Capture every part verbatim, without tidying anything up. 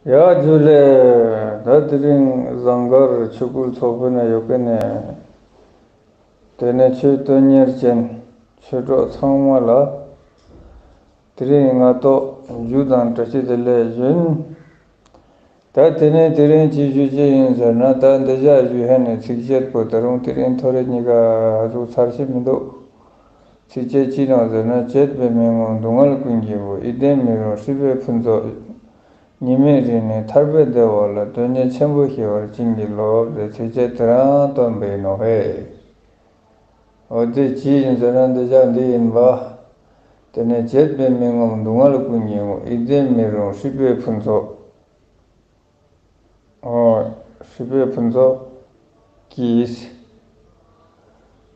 ཡ་ཇུ་ལེ། ད་དེ་རིང་ཟངས་དཀར་ཆོས་སྐུལ་ཚོགས་པའི་ནང་ཡོད་མཁན་ནི་དེ་ནས་ཆོས་དོན་གཉེར་ཅན་ཆོས་གྲོགས་ཚང་མ་ལ་དེ་རིང་སྔ་ཏོག་ཇུ་དང་བཀྲ་ཤིས་བདེ་ལེགས་ཞུ་ཡིན། ད་དེ་ནས་དེ་རིང་ཅི་ཞུ་ཅེས་ཡིན་ཟེར་ན། ད་འདི་ཞག་ཞུ་ཧན་ནི་ཚིགས་བཅད་པོ་ད་རུང་དེ་རིང་ཐོ་རེ་གཉིས་ཀ་ཧ་ཟུག་ཚར་ཤེས་མི་འདུག་ཚིགས་བཅད་ཅི་ནོག་ཟེར་ན། བྱེད་པས་མི་ངོམས་སྡུག་བསྔལ་ཀུན་གྱི་བུ། ཡིད་བརྟན་མི་རུང་སྲིད་པའི་ཕུན་ཚོགས། ཉི་མའི་རིང་ནི་ཐར་པའི་བདེ་བ་ལ། དོན་གཉེར་ཆེན་པོ་ཞི་བར་བྱིན་གྱིས་རློབས་ཟེར་ཚིགས་བཅད་དེ་རང་སྟོན་པ་ཡིན་ནོག་ཧེ། འོ་དེ་ཅི་ཡིན་ཟེར་ན་འདི་ཞག་འདི་ཡིན་པ། དེ་ནས་བྱེད་པས་མི་ངོམས་སྡུག་བསྔལ་ཀུན་གྱི་བུ། ཡིད་བརྟན་མི་རུང་སྲིད་པའི་ཕུན་ཚོགས། འོ་སྲིད་པའི་ཕུན་ཚོགས་ཀྱིས།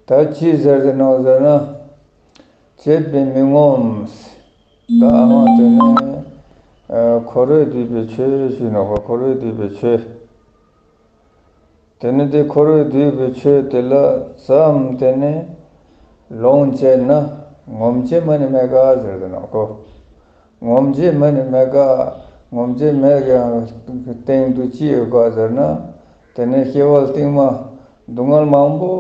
ད་ཅི་ཟེར་ཏེ་ནོག་ཟེར་ན། བྱེད་པས་མི་ངོམས། ད་ཨ་མ་དེ་ནས་ཨ་འཁོར་བས་བསྡུས་པའི་ཆོས་ཞུ་ནོག་པ། འཁོར་བས་བསྡུས་པའི་ཆོས། དེ་ནས་དེ་འཁོར་བས་བསྡུས་པའི་ཆོས་དེ་ལ་ཙམ་དེ་ནས་ལོངས་སྤྱད་ན་ངོམས་ཅེས་མ་ནི་མེད་ག་ཟེར་ཏེ་ནོག་གོ། ངོམས་ཅེས་མ་ནི་མེད་ག། ངོམས་ཅེས་མེད་ཀྱང་སྟེང་དུ་ཅི་ཡོད་ག་ཟེར་ན། དེ་ནས་སྐྱེ་བ་སྟིང་མ་སྡུག་བསྔལ་མང་པོ་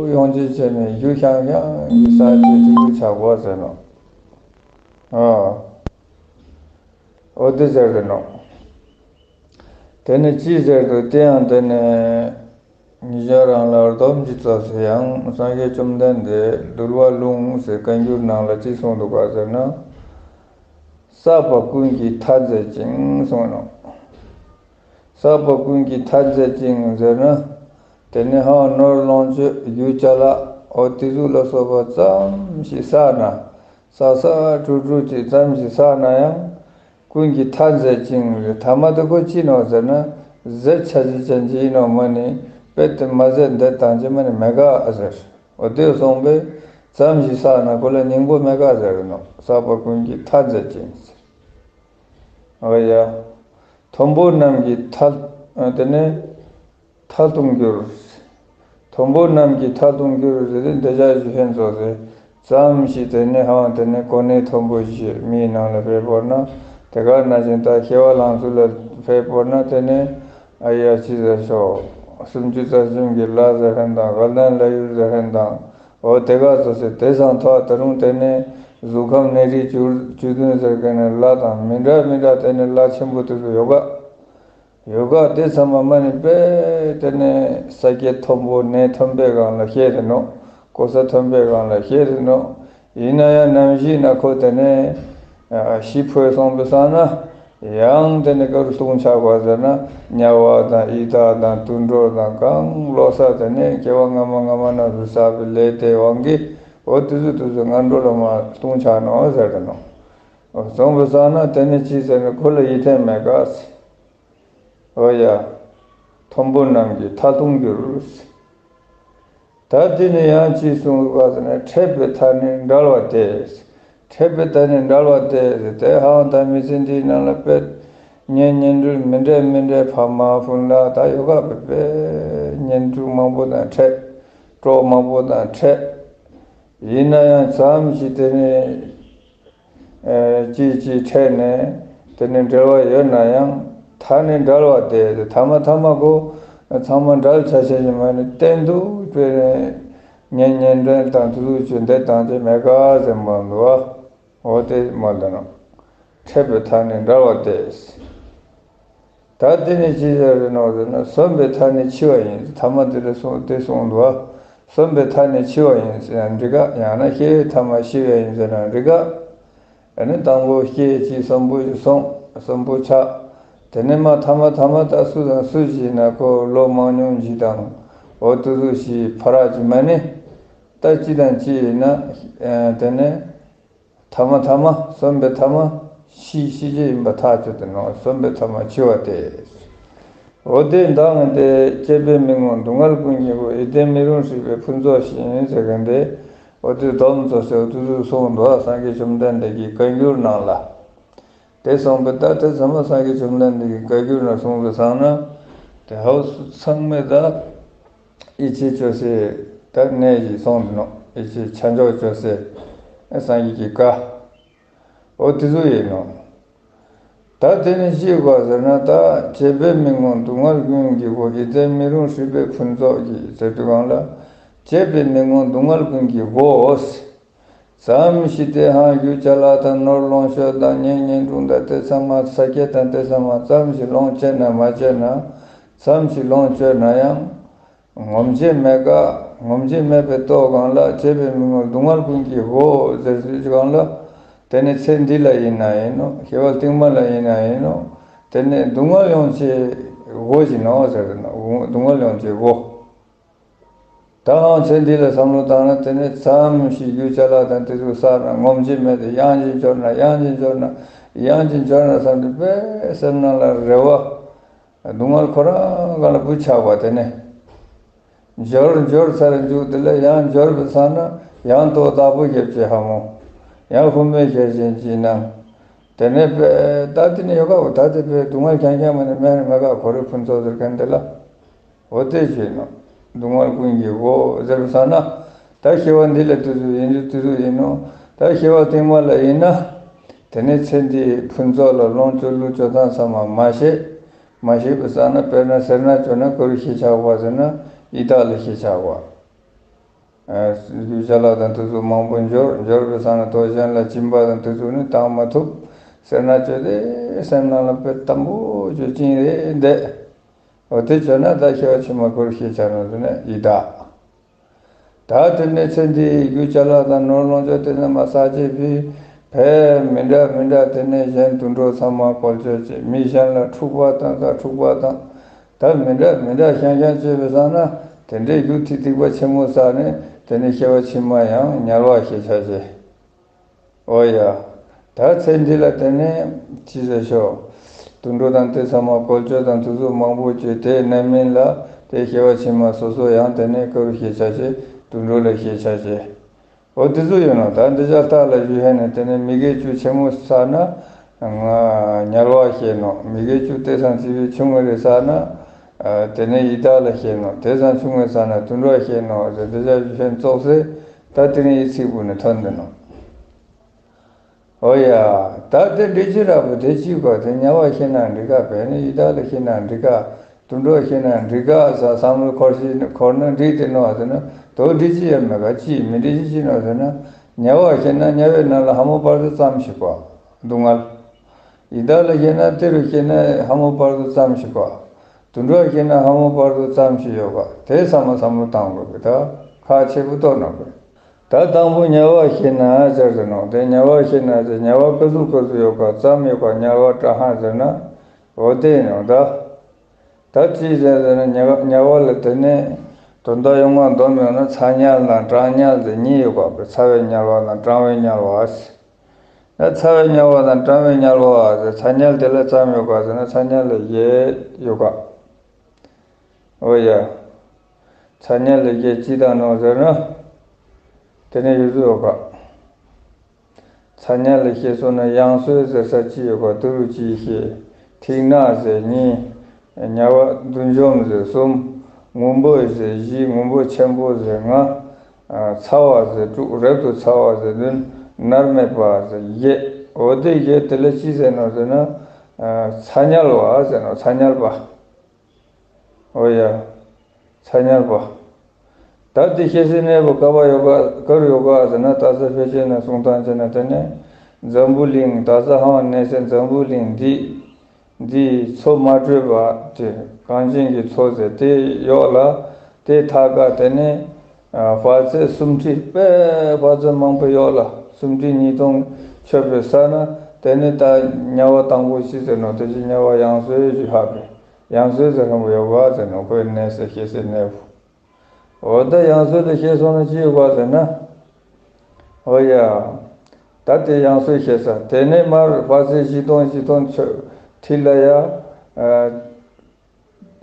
ཡོང་ཅེས་བྱས་ནས་རྒྱུ་ཤང་ཤང་གི་ས་ཆ་ཅིག་ཏུ་ཆགས་པ་ཟེར་ནོག་ཨ། འོ་དེ་ཟེར་ཏེ་ནོག་དེ་ནས་ཅི་ཟེར་འདུག་དེ་ཡང་དེ་ནས་ཉེ་ཞ་རང་ལ་སྡོམ་གྱི་ཚོགས་སུ་ཡང་སངས་རྒྱས་བཅོམ་ལྡན་འདས་འདུལ་བ་ལུང་ཟེར་བཀའ་འགྱུར་ནང་ལ་ཅི་གསུངས་འདུག་ག་ཟེར་ན། བསགས་པ་ཀུན་གྱི་མཐའ་མཛད་ཅིང་གསུངས་ནོག་བསགས་པ་ཀུན་གྱི་མཐའ་མཛད་ཅིང་ཟེར་ན། དེ་ནས་ཧང་ནོར་ལོངས་སྤྱོད་རྒྱུ་ཅ་ལག་འོ་དེ་ཟུག་ལ་སོགས་པ་ཙམ་ཞིག་བསགས་ན། བསགས་བསགས་དཀྲུག་དཀྲུག་ཅིག་ཙམ་ཞིག་བསགས་ན་ཡང་། ཀུན་གྱི་མཐའ་མཛད་ཅིང་ཟེར། ཐ་མ་དེ་ཁོ་ཅི་ནོག་ཟེར་ན། ཟད་ཆ་ཅེས་ཅན་ཅིག་ཡིན་ནོག་མ་ནི་དཔེ་དེ་མ་ཟད་འདེད་བཏང་ཅེས་མ་ནི་མེད་ག་ཟེར། འོ་དེ་སོང་པས་ཙམ་ཞིག་བསགས་ན་ཁོ་ལ་སྙིང་པོ་མེད་ག་ཟེར་ནོག་བསགས་པ་ཀུན་གྱི་མཐའ་མཛད་ཅིང་ཟེར། འོ་ཡ། མཐོན་པོ་རྣམས་ཀྱི་མཐའ། དེ་ནས་མཐའ་ལྟུང་འགྱུར། མཐོན་པོ་རྣམས་ཀྱི་མཐའ་ལྟུང་འགྱུར་ཟེར་ཏེ་འདི་ཞག་ཞུ་ཧན་ཚོགས་ཟེར། ཙམ་ཞིག་དེ་ནས་ཧང་དེ་ནས་གོ་གནས་མཐོན་པོ་ཞིག་མིའི་ནང་ལ་ཕེབས་པ་ན། དེ་ག་ནང་བཞིན་ད་སྐྱེ་བ་ལང་ཚོ་ལ་ཕེབས་པ་ན་དེ་ནས་ཨ་ཡ་ཅི་ཟེར་ཤོག་སུམ་ཅུ་རྩ་གསུམ་གྱི་ལྷ་ཟེར་ཧན་དང་དགའ་ལྡན་ལྷ་ཡུལ་ཟེར་ཧན་དང་། འོ་དེ་ག་ཚོགས་ཟེར་དེ་སང་ཐོག་ད་རུང་དེ་ནས་གཟུགས་ཁམས་གནས་རིས་བཅུ་བཅུ་བདུན་ཟེར་མཁན་ནི་ལྷ་དང་མི་འདྲ་མི་འདྲ་དེ་ནས་ལྷ་ཆེན་པོ་དེ་ཚོ་ཡོད་ག་ཡོ་ག་དེ་ཚང་མ་མ་ནི་དཔེ་དེ་ནས་ས་སྐྱེས་མཐོན་པོ་གནས་མཐོན་པོའི་སྒང་ལ་བཤད་དེ་ནོག་གོ་ས་མཐོན་པོའི་སྒང་ལ་བཤད་དེ་ནོག་ཡིན་ན་ཡང་ནམ་ཞིག་ན་ཁོ་དེ་ནས་ཤི་འཕོས་སོང་པའི་སང་ན་ཡང་དེ་ནས་ག་རུ་ལྟུང་ཆགས་པ་ཟེར་ན། དམྱལ་བ་དང་ཡི་དྭགས་དང་དུད་འགྲོ་དང་གང་བློ་ས་དེ་ནས་སྐྱེ་བ་སྔ་མ་སྔ་མ་ན་བཟོ་ས་བའི་ལས་དེ་དབང་གིས་འོ་དེ་ཚོ་དེ་ཚོ་ངན་འགྲོ་ལ་མ་ལྟུང་ཆགས་ནོག་ཟེར་དེ་ནོག་སོང་པའི་སང་ན་དེ་ནས་ཅི་ཟེར་ན་ཁོ་ལ་ཡིད་བརྟན་མེད་ག་ཟེར། འོ་ཡ། མཐོན་པོ་རྣམས་ཀྱི་མཐའ་ལྟུང་འགྱུར། ད་དེ་ནས་ཡང་ཅི་གསུངས་པ་ཟེར་ན། འཕྲད་པའི་མཐའ་ནི་འབྲལ་བ་སྟེ། འཕྲད་པའི་མཐའ་ནི་འབྲལ་བ་སྟེ། དེ་ཧང་ད་མི་ཚེ་འདིའི་ནང་ལ་དཔེ་གཉེན་ཉེ་འབྲེལ་མི་འདྲ་མི་འདྲ་ཕ་མ་སྤུན་ཟླ་ད་ཡོ་ག་དཔེ་དཔེ་གཉེན་དྲུང་མང་པོ་དང་འཕྲད། གྲོགས་མང་པོ་དང་འཕྲད། ཡིན་ན་ཡང་ཙམ་ཞིག་དེ་ནས་ཨེ་ཅིག་ཅིག་འཕྲད་ནས་དེ་ནས་འབྲེལ་བ་ཡོད་ན་ཡང་མཐའ་ནི་འབྲལ་བ་སྟེ། དེ་ཐ་མ་ཐ་མ་གོ་ཚང་མ་འབྲལ་ཆ་ཆ་ཞིག་མ་ནི་གཏན་དུ་དཔེ་ནས་གཉེན་ཉེ་འབྲེལ་དང་དུ་ཚུགས་ཆུ་འདེད་དང་ཅི་མེད་ག་ཟེར་མ་འདུག་བ། འོ་དེ་མ་འདུག་ན། འཕྲད་པའི་མཐའ་ནི་འབྲལ་བ་སྟེ། ད་དེ་ནི་ཅི་ཟེར་རེ་ནོག་ཟེར་ན། གསོན་པའི་མཐའ་ནི་འཆི་བ་ཡིན། ཐ་མ་དེ་ལ་གསུངས་དེ་གསུངས་འདུག་བ། གསོན་པའི་མཐའ་ནི་འཆི་བ་ཡིན་ཟེར་ན་འགྲིག་ག་ཡང་ན་སྐྱེ་བའི་ཐ་མ་ཤི་བ་ཡིན་ཟེར་ན་འགྲིག་ག་ཨ་ནི་དང་པོ་སྐྱེ་ཅིག་གསོན་པོ་ཞིག་སོང་གསོན་པོ་ཆགས། དེ་ནས་མ་ཐ་མ་ཐ་མ་ད་སུ་དང་སུ་ཞིག་ན་ཁོ་ལོ་མང་ཉུང་ཞིག་དང་འོ་དུ་དུ་ཞིག་ཕ་རག་ཅིག་མ་ནི་ད་ཅི་དང་ཅི་ཡིན་ན་དེ་ནས། ཐ་མ་ཐ་མ་གསོན་པའི་ཐ་མ་ཤི་ཤི་ཅེས་ཡིན་པ་ཐག་ཆོད་དེ་ནོག་གསོན་པའི་ཐ་མ་འཆི་བ་སྟེ། འོ་དེ་མདང་དེ་བྱེད་པས་མི་ངོམས་སྡུག་བསྔལ་ཀུན་གྱི་བུ། ཡིད་བརྟན་མི་རུང་སྲིད་པའི་ཕུན་ཚོགས་ཤིང་ཟེར་མཁན་དེ། འོ་དེ་སྡོམ་ཚོགས་ཟེར་འོ་དེ་ཚོ་གསུངས་འདུག་སངས་རྒྱས་བཅོམ་ལྡན་འདས་ཀྱི་བཀའ་འགྱུར་ནང་ལ། དེ་གསུངས་པས་ད་དེ་ཚང་མ་སངས་རྒྱས་བཅོམ་ལྡན་འདས་ཀྱི་བཀའ་འགྱུར་ནང་གསུངས་པའི་སང་ན། དེ་ཧོ་སུ་ཚང་མས་ད། ཡིད་ཆེས་ཅོ་སའི་ད་གནས་ཤིག་སོང་འདུག་ནོག་ཡིད་ཆེས་ཆ་འཇོག་ཅོ་སའི་སངས་རྒྱས་ཀྱི་བཀའ། འོ་དེ་ཚོ་ཡིན་ནོག་ད་དེ་ནི་ཅི་གོ་ཟེར་ན། ད་བཅས་པས་མི་ངོམས་སྡུག་བསྔལ་ཀུན་གྱི་སྒོ། ཡིད་བརྟན་མི་རུང་སྲིད་པའི་ཕུན་ཚོགས་ཀྱི་ཟེར་དུས་སྒང་ལ། བཅས་པས་མི་ངོམས་སྡུག་བསྔལ་ཀུན་གྱི་སྒོ། ཙམ་ཞིག་དེ་ཧང་རྒྱུ་ཅ་ལག་དང་ནོར་ལོངས་སྤྱོད་དང་གཉེན་ཉེ་དྲུང་དང་དེ་ཚང་མ་ས་སྐྱེ་དང་དེ་ཚང་མ་ཙམ་ཞིག་ལོངས་སྤྱད་ན་མ་སྤྱད་ན། ཙམ་ཞིག་ལོངས་སྤྱོད་ན་ཡང་། ངོམས་བྱེད་མེད་ཀ། ངོམས་བྱེད་མེད་པའི་ལྟོ་གང་ལ། བཅས་པས་མི་ངོམས་སྡུག་བསྔལ་ཀུན་གྱི་སྒོ་ཟེར་དུས་སྒང་ལ། དེ་ནི་ཚེ་འདི་ལ་ཡིན་ན་ཡིན་ནོག། སྐྱེ་བ་རྟིང་མ་ལ་ཡིན་ན་ཡིན་ནོག། དེ་ནི་སྡུག་བསྔལ་ཡོང་བྱེད་སྒོ་ཞིག་ནོག་ཟེར་ནོག། སྡུག་བསྔལ་ཡོང་བྱེད་སྒོ། ད་ཧང་ཚེ་འདི་ལ་བསམ་བློ་བཏང་ན། དེ་ནི་ཙམ་ཞིག་རྒྱུ་ཅ་ལག་དང་དེ་ཚོ་བསགས་ན། ངོམས་བྱེད་མེད་དེ་གཡང་ཅིག་འབྱོར་ན། གཡང་ཅིག་འབྱོར་ན། གཡང་ཅིག་འབྱོར་ན་བསམ་སྟེ་དཔེ་སེམས་ནང་ལ་རེ་བ། སྡུག་བསྔལ་ཁོ་རང་སྒང་ལ་བུད་ཆགས་པ། དེ་ནས་འབྱོར་འབྱོར་ཚར་འཇུག་དེ་ལ་ཡང་འབྱོར་བའི་ས་ན་ཡང་ལྟོ་བདག་པོ་རྒྱབ་ཀྱི་ཧ་མོ། ཡང་ཕུ་མེ་ཁྱེར་ཅན་ཅིག་ནང་། དེ་ནས་དཔེ་ད་དེ་ནས་ཡོད་ཀ་བོ། ད་དེ་དཔེ་སྡུག་བསྔལ་རྐྱང་རྐྱང་མ་ནས་མེད་ནས་མེད་ཀ། ཁོ་རའི་ཕུན་ཚོགས་ཟེར་མཁན་དེ་ལ། འོ་དེ་བྱས་ནོག། སྡུག་བསྔལ་ཀུན་གྱི་སྒོ་ཟེར་བའི་ས་ན། ད་སྐྱེ་བ་འདི་ལ་དུས་ཚོད་ཡིན་དུས་དུས་ཚོད་ཡིན་ནོག། ད་སྐྱེ་བ་རྟིང་མ་ལ་ཡིན་ན། དེ་ནས་ཚེ་འདིའི་ཕུན་ཚོགས་ལ་ལོངས་སྤྱོད་བླུགས་སྤྱོད་སྟངས་ཚང་མ་མ་ཤེས། མ་ཤེས་པའི་ས་ན། དཔེར་ན་སེར་སྣ་བཅོས་ན་ག་རུ་ཤེས་ཆགས་པ་ཟེར་ན། ཡི་དྭགས་ལ་ཤེས་ཆགས་པ། ཨ་རྒྱུ་ཅ་ལག་དང་དེ་ཚོ་མང་པོ་འབྱོར། འབྱོར་བའི་ས་ན་དོ་གཞན་ལ་སྦྱིན་པ་དང་དེ་ཚོ་ནི་བཏང་མ་ཐུབ། སེར་སྣ་བཅོས་ཏེ་སེམས་ནང་ལ་དཔེ་དམ་པོ་བཅོས་ཅིང་རེ་འདས། འོ་དེ་བྱས་ན་ད་སྐྱེ་བ་ཕྱི་མ་ག་རུ་ཤེས་ཆགས་ནོག་ཟེར་ན། ཡི་དྭགས། ད་དེ་ནས་ཚེ་འདིའི་རྒྱུ་ཅ་ལག་དང་ནོར་ལོངས་སྤྱོད་དེ་ཚང་མ་བསགས་བྱས་པའི་ཕན་མི་འདྲ་མི་འདྲ། དེ་ནས་གཞན་དུད་འགྲོ་ཚང་མ་བཀོལ་སྤྱོད་བྱས། མི་གཞན་ལ་འཁྲུག་པ་དང་། ད་འཁྲུག་པ་དང་། ད་མི་འདྲ་མི་འདྲ་ཤང་ཤང་བཅོས་པའི་ས་ན། དེ་འདྲའི་རྒྱུ་ཐིག་ཐིག་པ་ཆེན་མོ་བསགས་ནས། དེ་ནས་སྐྱེ་བ་ཕྱི་མ་ཡང་དམྱལ་བ་ཤེས་ཆགས་བྱས། འོ་ཡ། ད་ཚེ་འདི་ལ་དེ་ནས་ཅི་ཟེར་ཤོག། དུད་འགྲོ་དང་དེ་ཚང་མ་བཀོལ་སྤྱོད་དང་དེ་ཚོ་མང་པོ་བྱས། དེ་རྣམ་སྨིན་ལ་དེ་སྐྱེ་བ་ཕྱི་མ་སོ་སོ་ཡང་དེ་ནས་ག་རུ་ཤེས་ཆགས་བྱས། དུད་འགྲོ་ལ་ཤེས་ཆགས་བྱས། འོ་དེ་ཚོ་ཡོད་ནོག། ད་འདི་ཅག་ལྟ་ལ་ཞུ་ཧེ་ནས། དེ་ནས་མི་དགེ་བཅུ་ཆེན་མོ་བསགས་ན་དམྱལ་བ་ཤེས་ནོག། མི་དགེ་བཅུ་དེ་ཙམ་ཅིག་བའི་ཆུང་ངུ་རེ་བསགས་ན། ཨ་དེ་ནས་ཡི་དྭགས་ལ་ཤེས་ནོག། དེ་ཙམ་ཆུང་ངུ་བསགས་ན་དུད་འགྲོ་ཤེས་ནོག་ཟེར། འདི་ཅག་ཞུ་ཧེ་ཙོགས་སེ་ད་དེ་རིང་ཡི་ཚིག་པོ་ནས་ཐོན་ཏེ་ནོག། འོ་ཡ། ད་དེ་འདྲི་ཅི་ར་བོ་དེ་ཅི་གོ། དེ་དམྱལ་བ་ཤེས་ན་འགྲིག་ག། བས་ནི་ཡི་དྭགས་ལ་ཤེས་ན་འགྲིག་ག། དུད་འགྲོ་ཤེས་ན་འགྲིག་ག་ཟེར་བསམ་བློ་འཁོར་ཞིག་འཁོར་ན་འགྲིག་དེ་ནོག་ཟེར་ན། དོ་འདྲི་ཅི་ཡོད་མེད་ག། ཅི་མི་འདྲི་ཅི་ཅི་ནོག་ཟེར་ན། དམྱལ་བ་ཤེས་ན་དམྱལ་བའི་ནང་ལ་ཧ་མོ་བར་དུ་ཙམ་ཞིག་གོ། སྡུག་བསྔལ། ཡི་དྭགས་ལ་ཤེས་ན་དེ་རུ་ཤེས་ན་ཧ་མོ་བར་དུ་ཙམ་ཞིག་གོ། དུད་འགྲོ་ཤེས་ན་ཧ་མོ་བར་དུ་ཙམ་ཞིག་ཡོད་ག། དེ་ཚང་མ་བསམ་བློ་བཏང་དགོས་གི། ད་ཁག་ཆེ་པོ་ཏོ་ནོག་གི། ད་དང་པོ་དམྱལ་བ་ཤེས་ན་ཟེར་ཟེར་ནོག། དེ་དམྱལ་བ་ཤེས་ན་ཟེར། དམྱལ་བ་ཀ་ཟུག་ཀ་ཟུག་ཡོད་ག། ཙམ་ཡོད་ག། དམྱལ་བ་ཀྲ་ཧ་ཟེར་ན། འོ་དེ་ནོག་ད། ད་ཅི་ཟེར་ཟེར་ན། དམྱལ་དམྱལ་བ་ལ་དེ་ནས་དོན་དག་ཡོང་བ་འདོམ་ཡོང་ན། ཚ་དམྱལ་དང་གྲང་དམྱལ་ཟེར་གཉིས་ཡོད་ག། ཚ་བའི་དམྱལ་བ་དང་གྲང་བའི་དམྱལ་བ་ཟེར། ད་ཚ་བའི་དམྱལ་བ་དང་གྲང་བའི་དམྱལ་བ་ཟེར། ཚ་དམྱལ་དེ་ལ་ཙམ་ཡོད་ག་ཟེར་ན། ཚ་དམྱལ་ལ་བཞི་ཡོད་ག། འོ་ཡ། ཚ་དམྱལ་ལ་བཞི་ཅི་དང་ནོག་ཟེར་ན། དེ་ནས་ཡུལ་ཚོ་ཡོད་ག། ཚ་དམྱལ་ལ་ཤེས་སོང་ན་ཡང་སོས་ཟེར་ས་ཅི་ཡོད་ག། དེ་རུ་ཅི་ཤེས། ཐིག་ནག་ཟེར་གཉིས། དམྱལ་བ་བསྡུས་འཇོམས་ཟེར་གསུམ། སྔོན་པོ་ཟེར་བཞི། སྔོན་པོ་ཆེན་པོ་ཟེར་ལྔ། ཨ་ཚ་བ་ཟེར་དྲུག། རབ་ཏུ་ཚ་བ་ཟེར་བདུན། མནར་མེད་པ་ཟེར་བརྒྱད། འོ་དེ་བརྒྱད་དེ་ལ་ཅི་ཟེར་ནོག་ཟེར་ན། ཨ་ཚ་དམྱལ་བ་ཟེར་ནོག། ཚ་དམྱལ་བ། འོ་ཡ། ཚ་དམྱལ་བ། ད་དེ་སྐྱེ་སའི་གནས་པོ་ག་པར་ཡོད་ག། ག་རུ་ཡོད་ག་ཟེར་ན། ད་ས་ཕལ་ཆེར་ན་གསུང་སྟངས་བྱས་ན་དེ་ནས་འཛམ་བུ་གླིང་། ད་ས་ཧང་གནས་སའི་འཛམ་བུ་གླིང་འདི། འདི་མཚོ་མ་དྲོས་པ་དེ། གངས་ཅན་གྱི་མཚོ་ཟེར་དེ་ཡོག་ལ། དེ་མཐའ་ཀ་དེ་ནས་ཨ་དཔག་ཚད་སུམ་ཁྲི་དཔེ་དཔག་ཚད་མང་པོ་ཡོག་ལ། སུམ་ཁྲི་ཉིས་སྟོང་ཆོད་པའི་ས་ན། དེ་ནས་ད་དམྱལ་བ་དང་པོ་ཅི་ཟེར་ནོག། དེ་ཅི་དམྱལ་བ་ཡང་སོས་ཞུ་ཧ་པེ། ཡང་སོས་ཟེར་མཁན་པོ་ཡོད་ག་ཟེར་ནོག། ཁོའི་གནས་ས་སྐྱེ་སའི་གནས་པོ། འོ་ད་ཡང་སོས་ལ་ཤེས་སོང་ན་ཅི་ཡོད་ག་ཟེར་ན། འོ་ཡ། ད་དེ་ཡང་སོས་ཤེས་ས་དེ་ནས་མར་དཔག་ཚད་བཞི་སྟོང་བཞི་སྟོང་ཆོད་ཁྲི་ལ་ཡ། ཨ་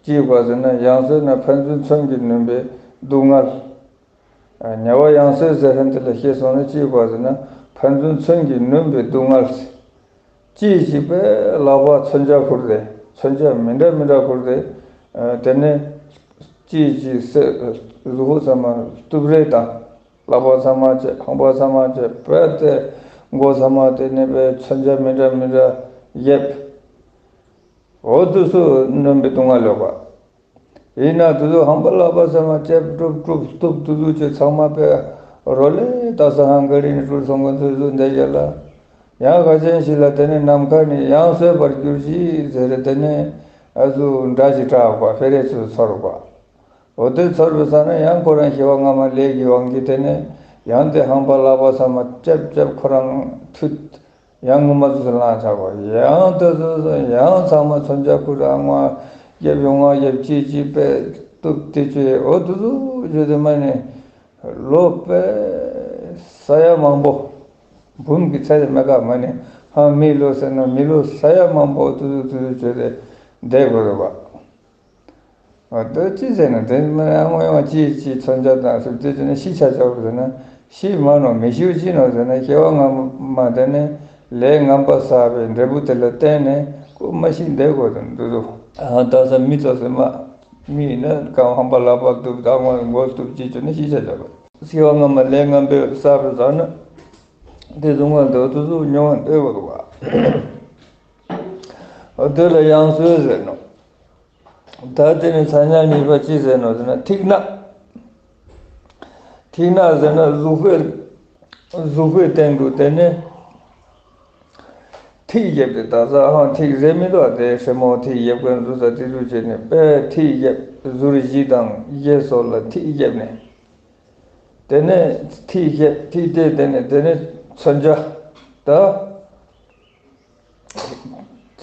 ཅི་ཡོད་ག་ཟེར་ན། ཡང་སོས་ན་ཕན་ཚུན་མཚོན་གྱིས་བསྣུན་པའི་སྡུག་བསྔལ། ཨ་དམྱལ་བ་ཡང་སོས་ཟེར་མཁན་དེ་ལ་ཤེས་སོང་ན་ཅི་ཡོད་ག་ཟེར་ན། ཕན་ཚུན་མཚོན་གྱིས་བསྣུན་པའི་སྡུག་བསྔལ། ཅི་ཞིག་པའི་ལག་པ་མཚོན་ཆ་ཁུར་ཏེ། མཚོན་ཆ་མི་འདྲ་མི་འདྲ་ཁུར་ཏེ། ཨ་དེ་ནས་ཅི་ཞིག་སེ་གཟུགས་པོ་ཚང་མ་གཏུབ་རེས་དང་། ལག་པ་ཚང་མ་བཅད། རྐང་པ་ཚང་མ་བཅད། དཔེ་དེ་མགོ་ཚང་མ་དེ་ནས་པའི་མཚོན་ཆ་མི་འདྲ་མི་འདྲ་ཡེབ། འོ་དུ་སུ་ནོན་པའི་སྡུག་བསྔལ་ཡོད་པ། ཡིན་ན་དུ་ཚོ་ཧམ་པ་ལག་པ་ཚང་མ་ལྕེབ་ཀྲུབ་ཀྲུབ་གཏུབ་དུ་ཚོ་ཆེ་ཚང་མ་པའི་རོ་ལེ་ད་ས་ཧང་ག་རི་ནི་ཀྲུར་སོང་ག་ཚོ་ཚོ་འདས་རྒྱ་ལ། ཡང་ཁ་ཅན་ཞིག་ལ་དེ་ནས་ནམ་མཁའ་ནི་ཡང་སོས་པར་གྱུར་ཅིག་ཟེར་རེ་དེ་ནས་ཨ་ཚུ་འདྲ་ཞིག་གྲགས་པ་ཕེ་རེ་ཚུ་ཚོར་བ། འོ་དེ་ཚོར་བའི་ས་ནས་ཡང་ཁོ་རང་སྐྱེ་བ་སྔ་མ་ལས་ཀྱི་དབང་གིས་དེ་ནས་ཡང་དེ་ཧམ་པ་ལག་པ་ཚང་མ་ལྕེབ་ལྕེབ་ཁོ་རང་མཐུད། ཡང་ངུ་མ་ཚུ་ལང་ཆགས་པ། ཡང་དེ་ཚོ་ཡང་ཚང་མ་མཚོན་ཆ་ཁུར་ཨང་བ་རྒྱབ་ཡོང་བ་རྒྱབ་ཅི་ཅི་པས་གཏུབ་དེ་ཅི་འོ་དུ་ཚོ་ཞུ་དེ་མ་ནི་ལོ་པས་ས་ཡ་མང་པོ་འབུམ་གྱི་ཚད་དེ་མེད་ཀ་མ་ནི་ཧང་མི་ལོ་ཟེར་ན་མི་ལོ་ས་ཡ་མང་པོ་དུ་ཚོ་དུ་ཚོ་ཞུ་དེ་བསྡད་དགོས་རེད་པ། འོ་དེ་ཅི་ཟེར་ན་དེ་མ་ནི་ཨང་བ་ཡོང་བ་ཅི་ཅི་མཚོན་ཆ་དང་སུ་དེ་ཅི་ནི་ཤི་ཆ་ཆོག་ཟེར་ན་ཤི་མ་ནོ་མི་ཤིའུ་ཅི་ནོ་ཟེར་ན་སྐྱེ་བ་སྔ་མ་དེ་ནི་ལས་ངན་པ་བསགས་པའི་འབྲས་བུ་དེ་ལ་བརྟེན་ནས་ཁོ་མ་ཤི་བསྡད་དགོས་དོན་དུ་དུ། ཨ་ད་ས་མི་ཚོ་སེ་མ་མི་ཡིན་ན་གང་ཧམ་པ་ལག་པ་གཏུབ་དང་མགོ་གཏུབ་ཅི་ཅོ་ནི་ཤི་ཆ་ཆོག་པ། སྐྱེ་བ་སྔ་མ་ལས་ངན་པའི་བསགས་པའི་ཟ་ན་དེ་སྡུག་བསྔལ་དེ་དུ་དུ་མྱོང་བ་འདོད་དགོས་དུ་བ། འོ་དེ་ལ་ཡང་སོས་ཟེར་ནོ། ད་དེ་ནི་ཚ་ཉལ་གཉིས་པ་ཅི་ཟེར་ནོ་ཟེར་ན་ཐིག་ནག་ཐིག་ནག་ཟེར་ན་གཟུགས་པོའི་གཟུགས་པོའི་སྟེང་དུ་དེ་ནི་ཐིག་བརྒྱབ་སྟེ་ད་ས་ཧང་ཐིག་རེ་མི་འདུག་དེ་སྲེ་མོ་ཐིག་བརྒྱབ་མཁན་ཟུར་ས་དེ་ཚོ་བྱས་ནས་པས་ཐིག་བརྒྱབ་ཟུར་བཞི་དང་བརྒྱད་སོགས་ལ་ཐིག་བརྒྱབ་ནས་དེ་ནི་ཐིག་བརྒྱབ་ཐིག་དེ་དེ་ནི་དེ་ནི་མཚོན་ཆ་ད།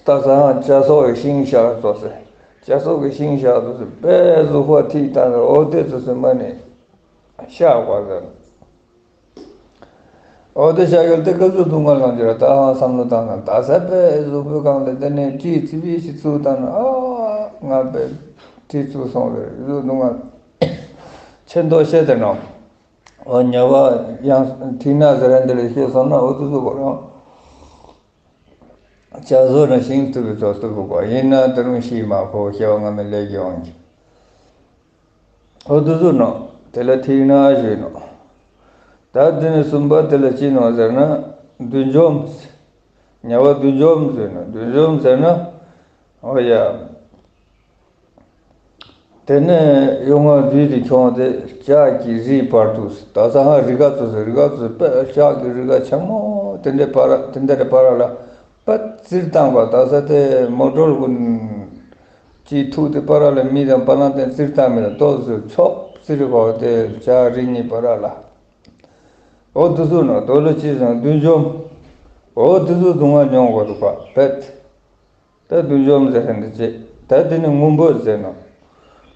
ད་ས་ཧང་ཇ་སོག་གི་ཤིང་ཤག་ཙོགས་སེ། ཇ་སོག་གི་ཤིང་ཤག་ཙོགས་སེ་པས་གཟུགས་པོ་ཐིག་དང་འོ་དེ་ཙོགས་སེ་མ་ནི་ཤག་པ་ཟེར། འོ་དེ་ཤག་གི་དེ་ག་ཚོད་སྡུག་བསྔལ་གང་ཅི་ར་ད་ཧང་བསམ་བློ་བཏང་ན་ད་ས་པས་གཟུགས་པོའི་སྒང་ལ་དེ་ནས་ཅི་ཙི་བི་ཞིག་བཙུགས་བཏང་ན་ཨ་ང་པས་ཁྲི་བཙུགས་སོང་རེད་གཟུགས་སྡུག་བསྔལ་ཆེ་མདོག་བཤད་དེ་ནོ། འོ་ཉ་བ་ཡང་ཐིག་ནག་ཟེར་ར་འདི་ལ་ཤེས་སོང་ན་འོ་དེ་ཚོ་གོ་རང་། ཇ་བཟོ་ན་ཤིང་བཏུབ་པའི་ཚོགས་བཏུབ་པ་ཡིན་ན་དེ་རུང་ཤི་མ་ཁོ་སྐྱེ་བ་སྔ་མའི་ལས་ཀྱི་དབང་གིས། འོ་དེ་ཚོ་ནོ། དེ་ལ་ཐིག་ནག་ཞུས་ནོ། ད་དེ་ནས་གསུམ་པ་དེ་ལ་ཅི་ནོ་ཟེར་ན་བདུད་འཇོམས། ཉ་བ་བདུད་འཇོམས་ཟེར་ན་བདུད་འཇོམས་ཟེར་ན། འོ་ཡ། དེ་ནས་ཡོང་བ་བདུད་དེ་ཁྱོང་སྟེ་ལྕགས་ཀྱི་རིའི་བར་དུ་ད་ས་ཧ་རི་ག་ཚོ་ཟེར་རི་ག་ཚོ་པས་ལྕགས་ཀྱི་རི་ག་ཆེན་མོ་དེ་འདྲའི་བར་དེ་འདྲའི་བར་ལ་པ་བཙིར་བཏང་པ་ད་ས་དེ་མོ་ཊོར་ཀུན་གྱི་ཐུག་དེ་བར་ལ་མི་དང་བ་ལང་སྟེ་བཙིར་བཏང་མི་ལ་ཏོག་ཙམ་ཆོག་བཙིར་གོ་དེ་ལྕགས་རི་གཉིས་བར་ལ་འོ་དེ་ཚོ་ནོ་དོ་ལོ་ཅི་ཟེར་བདུད་འཇོམས་འོ་དེ་ཚོ་སྡུག་བསྔལ་མྱོང་དགོས་འདུག་པ་པས། ད་བདུད་འཇོམས་ཟེར་མཁན་དེ་བྱེད། ད་དེ་ནི་སྔོན་པོ་ཟེར་ནོ།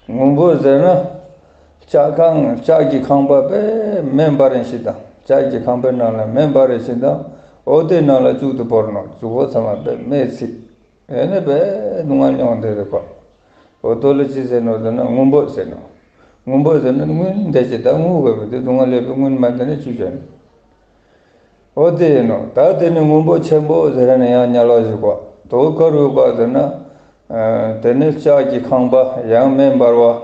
སྔོན་པོ་ཟེར་ན། ལྕགས་ཁང་ལྕགས་ཀྱི་ཁང་པ་པས་མེ་འབར་རེ་ཞིག་དང་ལྕགས་ཀྱི་ཁང་པའི་ནང་ལ་མེ་འབར་རེ་ཞིག་དང་འོ་དེ་ནང་ལ་བཅུག་ཏུ་བོར་ནོ་གཟུགས་པོ་ཚང་མ་པས་མེ་ཚིག་ཨེ་ནི་པས་སྡུག་བསྔལ་མྱོང་དེ་རེད་པ། འོ་དོ་ལོ་ཅི་ཟེར་ནོ་ཟེར་ན་སྔོན་པོ་ཟེར་ནོ། སྔོན་པོ་ཟེར་ན་སྔོན་འདས་ཀྱི་ད་སྔོན་དགོས་པ་དེ་སྡུག་བསྔལ་ལས་པའི་སྔོན་མ་འདས་ནས་ཆུ་བྱོན། འོ་དེ་ཡིན་ནོ། ད་དེ་ནི་སྔོན་པོ་ཆེན་པོ་ཟེར་ན་ཡང་དམྱལ་བ་ཞིག་གོ། དོ་དཀར་རུ་གོ་ཟེར་ན། ཨ་དེ་ནི་ལྕགས་ཀྱི་ཁང་པ་ཡང་མེ་འབར་བ།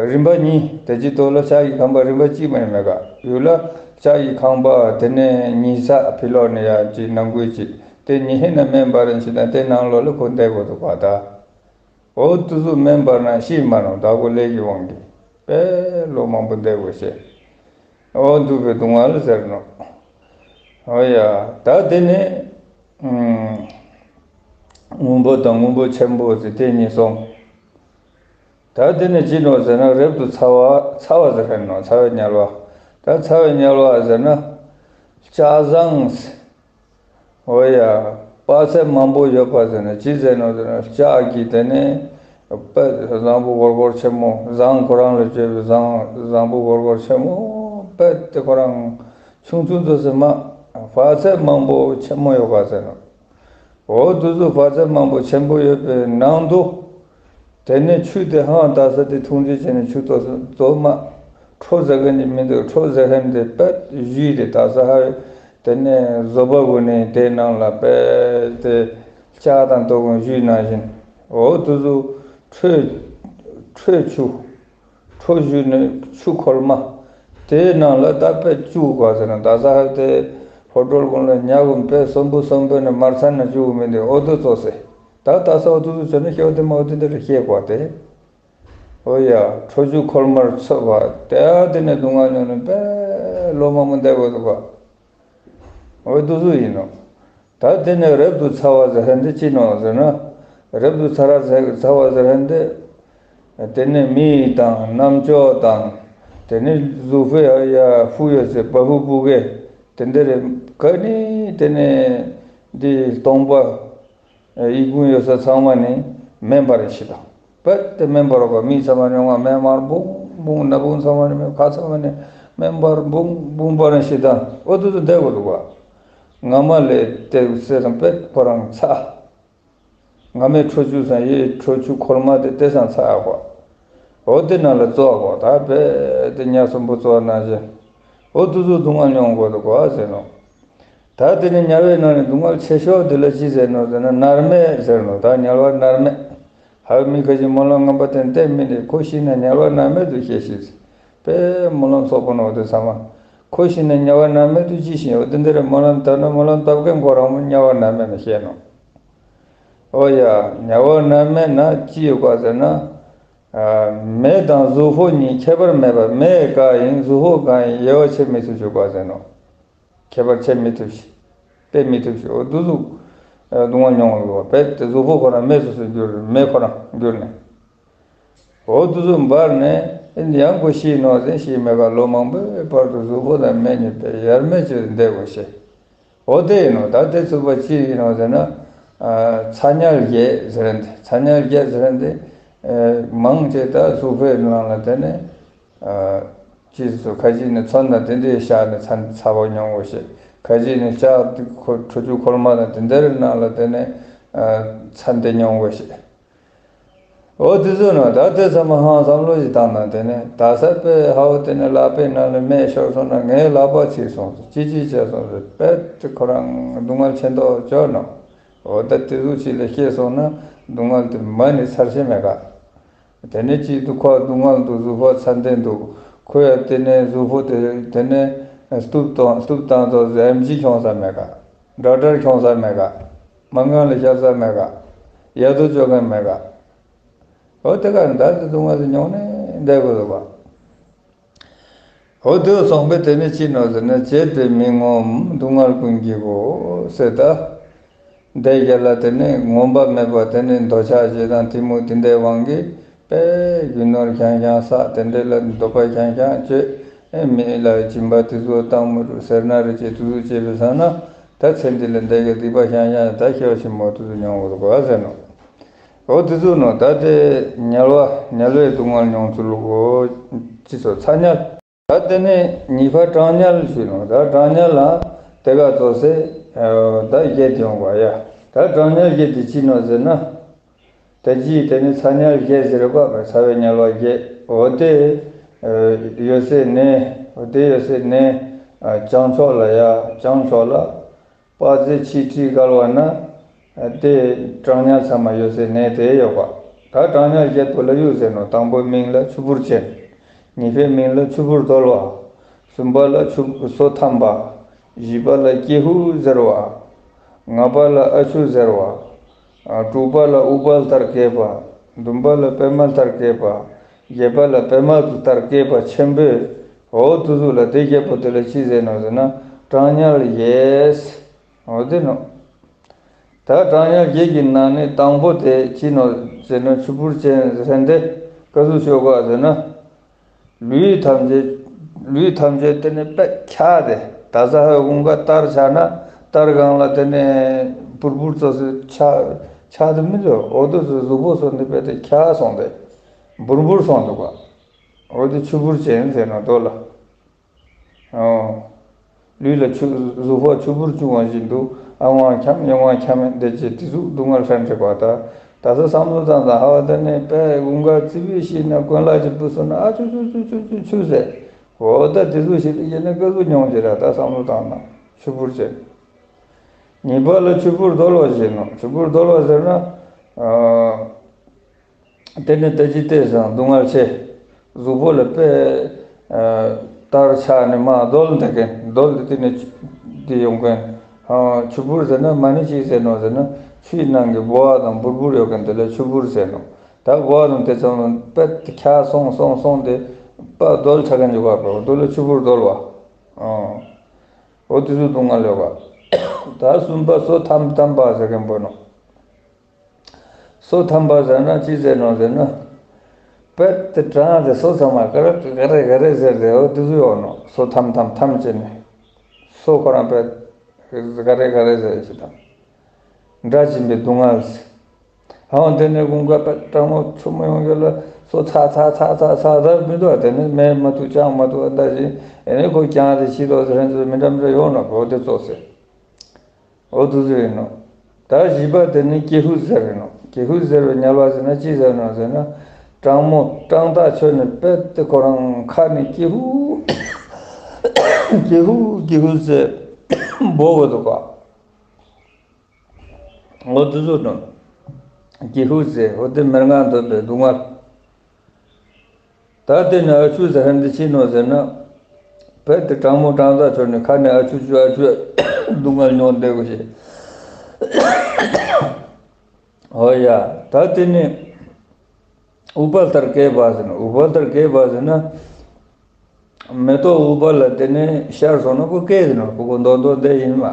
རིམ་པ་གཉིས་དེ་ཅི་དོ་ལ་ལྕགས་ཀྱི་ཁང་པ་རིམ་པ་གཅིག་མ་ཡིན་མེད་ཀ་ཡུལ་ལ་ལྕགས་ཀྱི་ཁང་པ་དེ་ནི་ཉི་ས་ཕི་ལོག་ནི་ཡ་ཅི་ནང་ཁུལ་ཅི་དེ་ཉི་ཧེ་ན་མེ་འབར་རིན་ཅི་ན་དེ་ནང་ལོགས་ལ་ཁོ་འདས་དགོས་འདུག་པ་ད། འོ་དུ་ཟུག་མེ་འབར་ན་ཤི་མ་ནོ་བདག་པོ་ལས་ཀྱི་དབང་གིས་པས་ལོ་མང་པོ་འདས་དགོས་ཤེས། འོ་འདུག་པའི་སྡུག་བསྔལ་ཟེར་ནོ། འོ་ཡ་ད་དེ་ནི་ཨུམ་སྔོན་པོ་དང་སྔོན་པོ་ཆེན་པོ་ཟེར་དེ་གཉིས་སོང་། ད་དེ་ནི་ཅི་ནོ་ཟེར་ན་རབ་ཏུ་ཚ་བ་ཚ་བ་ཟེར་མཁན་ནོ་ཚ་བའི་དམྱལ་བ། ད་ཚ་བའི་དམྱལ་བ་ཟེར་ན་ལྕགས་ཟངས། འོ་ཡ། དཔག་ཚད་མང་པོ་ཡོད་པ་ཟེར་ན་ཅི་ཟེར་ནོ་ཟེར་ན་ལྕགས་ཀྱི་དེ་ནས་པད་ཟངས་པོ་སྒོར་སྒོར་ཆེན་མོ་ཟངས་ཁོ་རང་ལ་བཅོས་པའི་ཟངས་ཟངས་པོ་སྒོར་སྒོར་ཆེན་མོ་པད་དེ་ཁོ་རང་ཆུང་ཆུང་དུ་ཟེར་མ་དཔག་ཚད་མང་པོ་ཆེན་མོ་ཡོད་པ་ཟེར་ནོ། འོ་དུ་ཟུག་དཔག་ཚད་མང་པོ་ཆེན་པོ་ཡོད་པའི་ནང་དུ། དེ་ནས་ཆུ་དེ་ཧང་ད་ས་དེ་འཐུང་རྩིས་བྱས་ནས་ཆུ་ཏོ་ཏོ་མ། ཁྲོ་ཟ་མཁན་གྱི་མི་འདུག་ཁྲོ་ཟ་མཁན་དེ་པད་བཞུས་ཏེ་ད་ས་ཧ་དེ་ནས་བཟོ་པ་གུན་ནས་དེ་ནང་ལ་པད་དེ་ལྕགས་དང་ཏོག་གུན་བཞུས་ནང་བཞིན་འོ་དུ་ཟུག་ཁྲོས་ཁྲོས་ཆུ་ཁྲོ་བཞུས་ནས་ཆུ་ཁོལ་མ་དེ་ནང་ལ་ད་པད་བཅུག་ག་ཟེར་ན་ད་ས་ཧ་དེ་ཕོ་གྲོལ་གུན་ལ་ཉ་གུན་པད་གསོན་པོ་གསོན་པོ་ནས་མར་ཚ་ན་བཅུག་མི་འདུག་འོ་དུ་ཙོགས་སེ། ད་ད་ས་འོ་དུ་དུ་ཆོ་ནི་ཤེས་བ་དེ་མ་འོ་དེ་འདི་རུ་ཤེས་གོ་དེ། འོ་ཡ། ཁྲོ་ཆུ་ཁོལ་མར་ཚོས་པ་དེ་ཨ་དེ་ནས་སྡུག་བསྔལ་མྱོང་ནས་པེ་ལོ་མང་པོ་འདས་དགོས་འདུག་ག། འོ་དུ་དུ་ཡིན་ནོ། ད་དེ་ནས་རབ་ཏུ་ཚ་བ་ཟེར་ཧན་དེ་ཅི་ནོ་ཟེར་ན། རབ་ཏུ་ཚ་ར་ཚ་བ་ཟེར་ཧན་དེ། དེ་ནས་མི་དང་རྣམ་ཅོག་དང་། དེ་ནས་གཟུགས་པོའི་ཡ་ཧྥུ་ཡོད་ཟེར་བ་ཧྥུ་བུ་གེ། དེ་འདི་རེ་ག་ནི་དེ་ནས་འདི་སྟོང་པ། ཨི་ཀུན་ཡོད་ས་ཚང་མ་ནི་མེ་འབར་ཞིག་དང་། པད་དེ་མེ་འབར་བ་མི་ཚང་མ་ནི་ཡོང་བ་མེ་མར་བུང་བུང་ན་བུང་ཚང་མ་ནི་མེ་ཁ་ཚང་མ་ནི་མེ་འབར་བུང་བུང་འབར་ཞིག་དང་། འོ་དུ་དུ་འདས་དགོས་འདུག་ག། ང་མ་ལས་དེ་སེ་དང་པད་ཁོ་རང་ཚ། ང་མའི་ཁྲོ་ཆུ་སང་ཡེ་ཁྲོ་ཆུ་ཁོལ་མ་དེ་དེ་སང་ཚ་ཡག་གོ། འོ་དེ་ནང་ལ་ཙོག་གོ། ད་པད་དེ་ཉ་གསུམ་པོ་ཙོག་ན་ཞེ། འོ་དུ་དུ་སྡུག་བསྔལ་མྱོང་དགོས་འདུག་ག་ཟེར་ནོ། ད་དེ་ནི་དམྱལ་བའི་ནང་ནས་སྡུག་བསྔལ་ཆེ་ཤོས་དེ་ལ་ཅི་ཟེར་ནོ་ཟེར་ན་མནར་མེད་ཟེར་ནོ། ད་དམྱལ་བ་མནར་མེད། ཧ་མི་ཁ་ཅིག་སྨོན་ལམ་ངན་པ་དེ་བཏབ་མི་ནི་ཁོ་ཤི་ན་དམྱལ་བ་མནར་མེད་དུ་སྐྱེ་ཤེས། པེ་སྨོན་ལམ་སོག་པོ་ནོ་དེ་ཚང་མ། ཁོ་ཤི་ན་དམྱལ་བ་མནར་མེད་དུ་སྐྱེ་ཤེས་ཡོད་དེ་འདི་རེ་སྨོན་ལམ་བཏབ་ན་སྨོན་ལམ་བཏབ་མཁན་ཁོ་རང་མོ་དམྱལ་བ་མནར་མེད་ན་ཤེས་ནོ། འོ་ཡ། དམྱལ་བ་མནར་མེད་ན་ཅི་ཡོད་ག་ཟེར་ན། མེ་དང་གཟུགས་པོ་གཉིས་ཁྱད་པར་མེད་པ་མེ་ག་ཡིན་གཟུགས་པོ་ག་ཡིན་དབྱེ་བ་ཕྱེ་མི་ཐུབ་ཅུག་ག་ཟེར་ནོ། ཁྱད་པར་ཕྱེ་མི་ཐུབ་ཤེས། དཔེ་མི་ཐུབ་ཤེས། འོ་དུ་དུ། སྡུག་བསྔལ་མྱོང་བ་དཔེ་དེ་གཟུགས་པོ་ཁོ་རང་མེ་སོ་སོ་འགྱུར་མེ་ཁོ་རང་འགྱུར་ནས། འོ་དུ་དུ་འབར་ནས་ཡང་ཁོ་ཤི་ནོ་ཟེར་ཤི་མེད་ག་ལོ་མང་པོའི་བར་དུ་གཟུགས་པོ་དང་མེ་གཉིས་པེ་ཡར་མེ་ཅོས་འདས་དགོས་ཤེས། འོ་དེ་ཡིན་ནོ། ད་དེ་ཚུགས་པ་ཅི་ཡིན་ནོ་ཟེར་ན། ཚ་དམྱལ་བརྒྱད་ཟེར་འདི་ཚ་དམྱལ་བརྒྱད་ཟེར་འདི། མང་ཆེ་ད་གཟུགས་པོའི་ནང་ལ་དེ་ནས། ཅི་སོ་ཁ་ཅིག་ནི་ཚོན་དང་དེ་འདྲའི་ཤ་ནི་ཚ་ཚ་བོ་མྱོང་དགོས་ཤེས། ཁ་ཅིག་ནི་ལྕགས་ཁྲོ་ཆུ་ཁོལ་མ་དང་དེ་འདྲའི་ནང་ལ་དེ་ནས་ཚ་འདི་མྱོང་དགོས་ཤེས། འོ་དེ་ཚོ་ནི་ད་དེ་ཚང་མ་ཧང་བསམ་བློ་ཞིག་བཏང་ན་དེ་ནས་ད་ས་པེ་ཧ་བོ་དེ་ནས་ལག་པའི་ནང་ལ་མེ་ཤོར་སོང་ན་ངའི་ལག་པ་ཚིག་སོང་ཟེར་ཅི་ཅི་བྱས་སོང་ཟེར་པེ་དེ་ཁོ་རང་སྡུག་བསྔལ་ཆེན་ཏོག་ཅོ་ནོ། འོ་ད་དེ་ཚོ་ཅིག་ལ་སྐྱེས་སོང་ན་སྡུག་བསྔལ་དེ་མ་ནི་ཚར་ཤེས་མེད་ག། དེ་ནས་ཅིག་ཏུ་ཁོ་སྡུག་བསྔལ་དུ་གཟུགས་པོ་ཚ་འདན་དུ་ཁོ་ཡ་དེ་ནས་གཟུགས་པོ་དེ་དེ་ནས་སྟུབ་དང་སྟུབ་དང་དོ་ཟེར་ཨེམ་ཆི་ཁྱོང་ས་མེད་ག། འདྲ་འདྲར་ཁྱོང་ས་མེད་ག། མ་ངན་ལ་སྐྱབས་ས་མེད་ག། ཡ་དོ་ཅོ་མཁན་མེད་ག། འོ་དེ་ག་འདྲ་དེ་སྡུག་བསྔལ་དེ་མྱོང་ནས་འདས་དགོས་འདུག་ག། འོ་དེ་སོང་པས་དེ་ནས་ཅི་ནོ་ཟེར་ན་བྱས་པས་མི་ངོམས་སྡུག་བསྔལ་ཀུན་གྱི་སྒོ་ཟེར་ད། འདས་རྒྱ་ལ་དེ་ནས་ངོམས་པ་མེད་པ་དེ་ནས་འདོད་ཆགས་ཞེ་སྡང་གཏི་མུག་དེ་འདྲའི་དབང་གིས་པས་རྒྱུ་ནོར་རྐྱང་རྐྱང་བསགས་དེ་འདྲའི་ལ་འདོད་པ་རྐྱང་རྐྱང་སྤྱོད། ཨེ་མི་ལ་སྦྱིན་པ་དེ་ཚོ་བཏང་མི་རུ་ཟེར་ན་རེ་ཅེས་དེ་ཚོ་བྱས་པའི་ས་ན་ད་ཚེ་འདི་ལ་འདས་རྒྱ་སྡིག་པ་རྐྱང་རྐྱང་ད་ཁྱེར་བ་ཆེན་མོ་དེ་ཚོ་མྱོང་དགོས་དགོས་ཟེར་ནོ། འོ་དེ་ཚོ་ནོ་ད་དེ་དམྱལ་བ་དམྱལ་བའི་སྡུག་བསྔལ་མྱོང་ཚུལ་ལོ། ཅི་སོ་ཚ་དམྱལ། ད་དེ་ནས་གཉིས་པ་གྲང་དམྱལ་ཞུ་ནོ། ད་གྲང་དམྱལ་ལ་དེ་ག་ཙོགས་སེ་ད་བརྒྱད་ཡོང་བ་ཡ། ད་གྲང་དམྱལ་བརྒྱད་དེ་ཅི་ནོ་ཟེར་ན། ད་ཅི་དེ་ནི་ཚ་དམྱལ་བརྒྱད་ཟེར་བ་མེ་ཚ་བའི་དམྱལ་བ་བརྒྱད། འོ་དེ་ཡོད་སའི་གནས། འོ་དེ་ཡོད་སའི་གནས། བྱང་ཕྱོགས་ལ་ཡ་བྱང་ཕྱོགས་ལ། དཔག་ཚད་ཆིག་ཁྲི་བརྒལ་བ་ན། དེ་གྲང་དམྱལ་ཚང་མ་ཡོད་སའི་གནས་དེ་ཡོད་པ། ད་གྲང་དམྱལ་བརྒྱད་པོ་ལ་ཡུག་ཟེར་ནོ། དང་པོའི་མིང་ལ་ཆུ་བུར་ཅན། གཉིས་པའི་མིང་ལ་ཆུ་བུར་རྡོལ་བ། གསུམ་པ་ལ་ཆུ་སོ་ཐམ་པ། བཞི་པ་ལ་ཀྱེ་ཧུ་ཟེར་བ། ལྔ་པ་ལ་ཨ་ཆུ་ཟེར་བ། དྲུག་པ་ལ་ཨུ་པལ་ལྟར་སྐྱེས་པ། བདུན་པ་ལ་པད་མ་ལྟར་སྐྱེས་པ། བརྒྱད་པ་ལ་པད་མ་ལྟར་སྐྱེས་པ་ཆེན་པོས། འོ་དེ་ཚོ་ལ་དེ་བརྒྱད་པོ་དེ་ལ་ཅི་ཟེར་ནོ་ཟེར་ན་གྲང་དམྱལ་བརྒྱད། འོ་དེ་ནོ། ད་གྲང་དམྱལ་བརྒྱད་ཀྱི་ནང་ནས་དང་པོ་དེ་ཅི་ནོ་ཟེར་ན་ཆུ་བུར་ཅན་ཟེར་འདི་ཀ་ཟུག་ཤོད་ག་ཟེར་ན། ལུས་ཐམས་ཅད་ལུས་ཐམས་ཅད་དེ་ནི་པད་འཁྱག་སྟེ་ད་ས་ཧ་དགུན་ཁ་ལྟར་ཆགས་ན་ལྟར་སྒང་ལ་དེ་ནི་བུར་བུར་ཙོགས་སུ་ཆགས་ཆགས་དེ་མི་འདུག་འོ་དེ་ཚོ་གཟུགས་པོ་སོ་འདི་པད་དེ་འཁྱག་སོང་སྟེ་བུར་བུར་སོང་འདུག་ག། འོ་དེ་ཆུ་བུར་ཅན་ཟེར་ནོ་དོ་ལ། ཨོ། ལུས་ལ་ཆུ་གཟུགས་པོ་ཆུ་བུར་བཅུག་པ་བཞིན་དུ་ཨ་ཝང་འཁྱམ་ཡང་ཝང་འཁྱམ་མེད་འདི་ཅེས་དེ་ཟུག་སྡུག་བསྔལ་ཧྲན་ཁྲིག་པ་ད། ད་ས་བསམ་བློ་བཏང་ད་ཧ་བ་ད་ནི་པའི་དགུན་ཁ་ཙི་བི་ཤི་ན་གོན་ལག་ཅིག་བུད་སོང་ན་ཨ་ཆུ་ཆུ་ཆུ་ཆུ་ཆུ་ཆུ་ཟེར། འོ་ད་དེ་ཟུག་ཞིག་ཡིན་ན་ཀ་ཟུག་མྱོང་ཅེས་ར་ད་བསམ་བློ་བཏང་ན་ཆུ་བུར་ཅན། གཉིས་པ་ལ་ཆུ་བུར་རྡོལ་བ་ཞིག་ནོ། ཆུ་བུར་རྡོལ་བ་ཟེར་ན། ཨ། དེ་ནི་ད་ཅི་ལྟས་སང་སྡུག་བསྔལ་ཆེ། གཟུགས་པོ་ལ་དཔེ། ལྟར་ཆགས་ནས་མ་རྡོལ་འདེགས་མཁན་རྡོལ་དེ་དེ་ནི་དེ་ཡོང་མཁན། ཆུ་བུར་ཟེར་ན་མ་ནི་ཅི་ཟེར་ནོ་ཟེར་ན། ཆུའི་ནང་གི་ཕོ་བ་དང་བུར་བུར་ཡོད་མཁན་དེ་ལ་ཆུ་བུར་ཟེར་ནོག། ད་ཕོ་བ་དང་དེ་ཚང་མ་པད་ཁྱ་སོང་སོང་སོང་སྟེ་པ་རྡོལ་ཆ་མཁན་ཅིག་ཡོད་པ་དེ་ལ་ཆུ་བུར་རྡོལ་བ། ཨོ། འོ་དེ་ཚོ་སྡུག་བསྔལ་ཡོད་པ། ད་གསུམ་པ་སོ་ཐམ་ཐམ་པ་ཟེར་མཁན་པོ་ནོག། སོ་ཐམ་པ་ཟེར་ན་ཅི་ཟེར་ནོག་ཟེར་ན། པད་དེ་གྲང་སྟེ་སོ་ཚང་མ་ག་རེ་ག་རེ་ག་རེ་ཟེར་ཏེ་འོ་དེ་ཚོ་ཡོད་ནོག། སོ་ཐམ་ཐམ་ཐམ་བྱས་ནས། སོ་ཁོ་རང་པད་ག་རེ་ག་རེ་ཟེར་ཞིག་དང་། འདྲ་བཞིན་པའི་སྡུག་བསྔལ་ཟེར། ཧང་དེ་ནས་དགུན་ཁ་པད་གྲང་མོ་ཆུ་མོ་ཡོང་རྒྱུ་ལ་སོ་ཚ་ཚ་ཚ་ཚ་ཚ་ཚ་མི་འདུག་པ། དེ་ནས་མེ་མ་ཐུག་ཅང་མ་ཐུག་པ་འདྲ་ཞིག་ཨེ་ནས་ཁོ་རྐྱང་དེ་ཤི་དོ་ཟེར་མཁན་ཚོ་མི་འདྲ་མི་འདྲ་ཡོད་ནོག། འོ་དེ་ཙོགས་ཟེར། འོ་དེ་ཚོ་ཡིན་ནོག། ད་བཞི་པ་དེ་ནི་ཀྱི་ཧུད་ཟེར་ཡིན་ནོག། ཀྱི་ཧུད་ཟེར་བའི་དམྱལ་བ་ཟེར་ན་ཅི་ཟེར་ནོག་ཟེར་ན། གྲང་མོ་གྲང་ཐག་ཆོད་ནས་པད་དེ་ཁོ་རང་ཁ་ནས་ཀྱི་ཧུད་ཀྱི་ཧུད་ཀྱི་ཧུད་ཟེར་འབོ་དགོས་འདུག་ག། འོ་དེ་ཚོ་ནོག། ཀྱི་ཧུད་ཟེར་འོ་དེ་མྱ་ངན་འདོད་པའི་སྡུག་བསྔལ། ད་དེ་ནས་ཨ་ཆུ་ཟེར་མཁན་དེ་ཅི་ནོག་ཟེར་ན། པད་དེ་གྲང་མོ་གྲང་ཐག་ཆོད་ནས་ཁ་ནས་ཨ་ཆུ་ཆུ་ཨ་ཆུ་སྡུག་བསྔལ་མྱོང་བསྡད་དགོས་ཤེས། འོ་ཡ། ད་དེ་ནས་ཨུཏྤལ་ལྟར་སྐྱེས་པ་ཟེར་ན། ཨུཏྤལ་ལྟར་སྐྱེས་པ་ཟེར་ན། མེ་ཏོག་ཨུཏྤལ་ལ་དེ་ནས་ཤར་སོང་ན་ཁོ་སྐྱེས་ཟེར་ན་ཁོ་ཁོ་མདོག་མདོག་དེ་ཡིན་མ།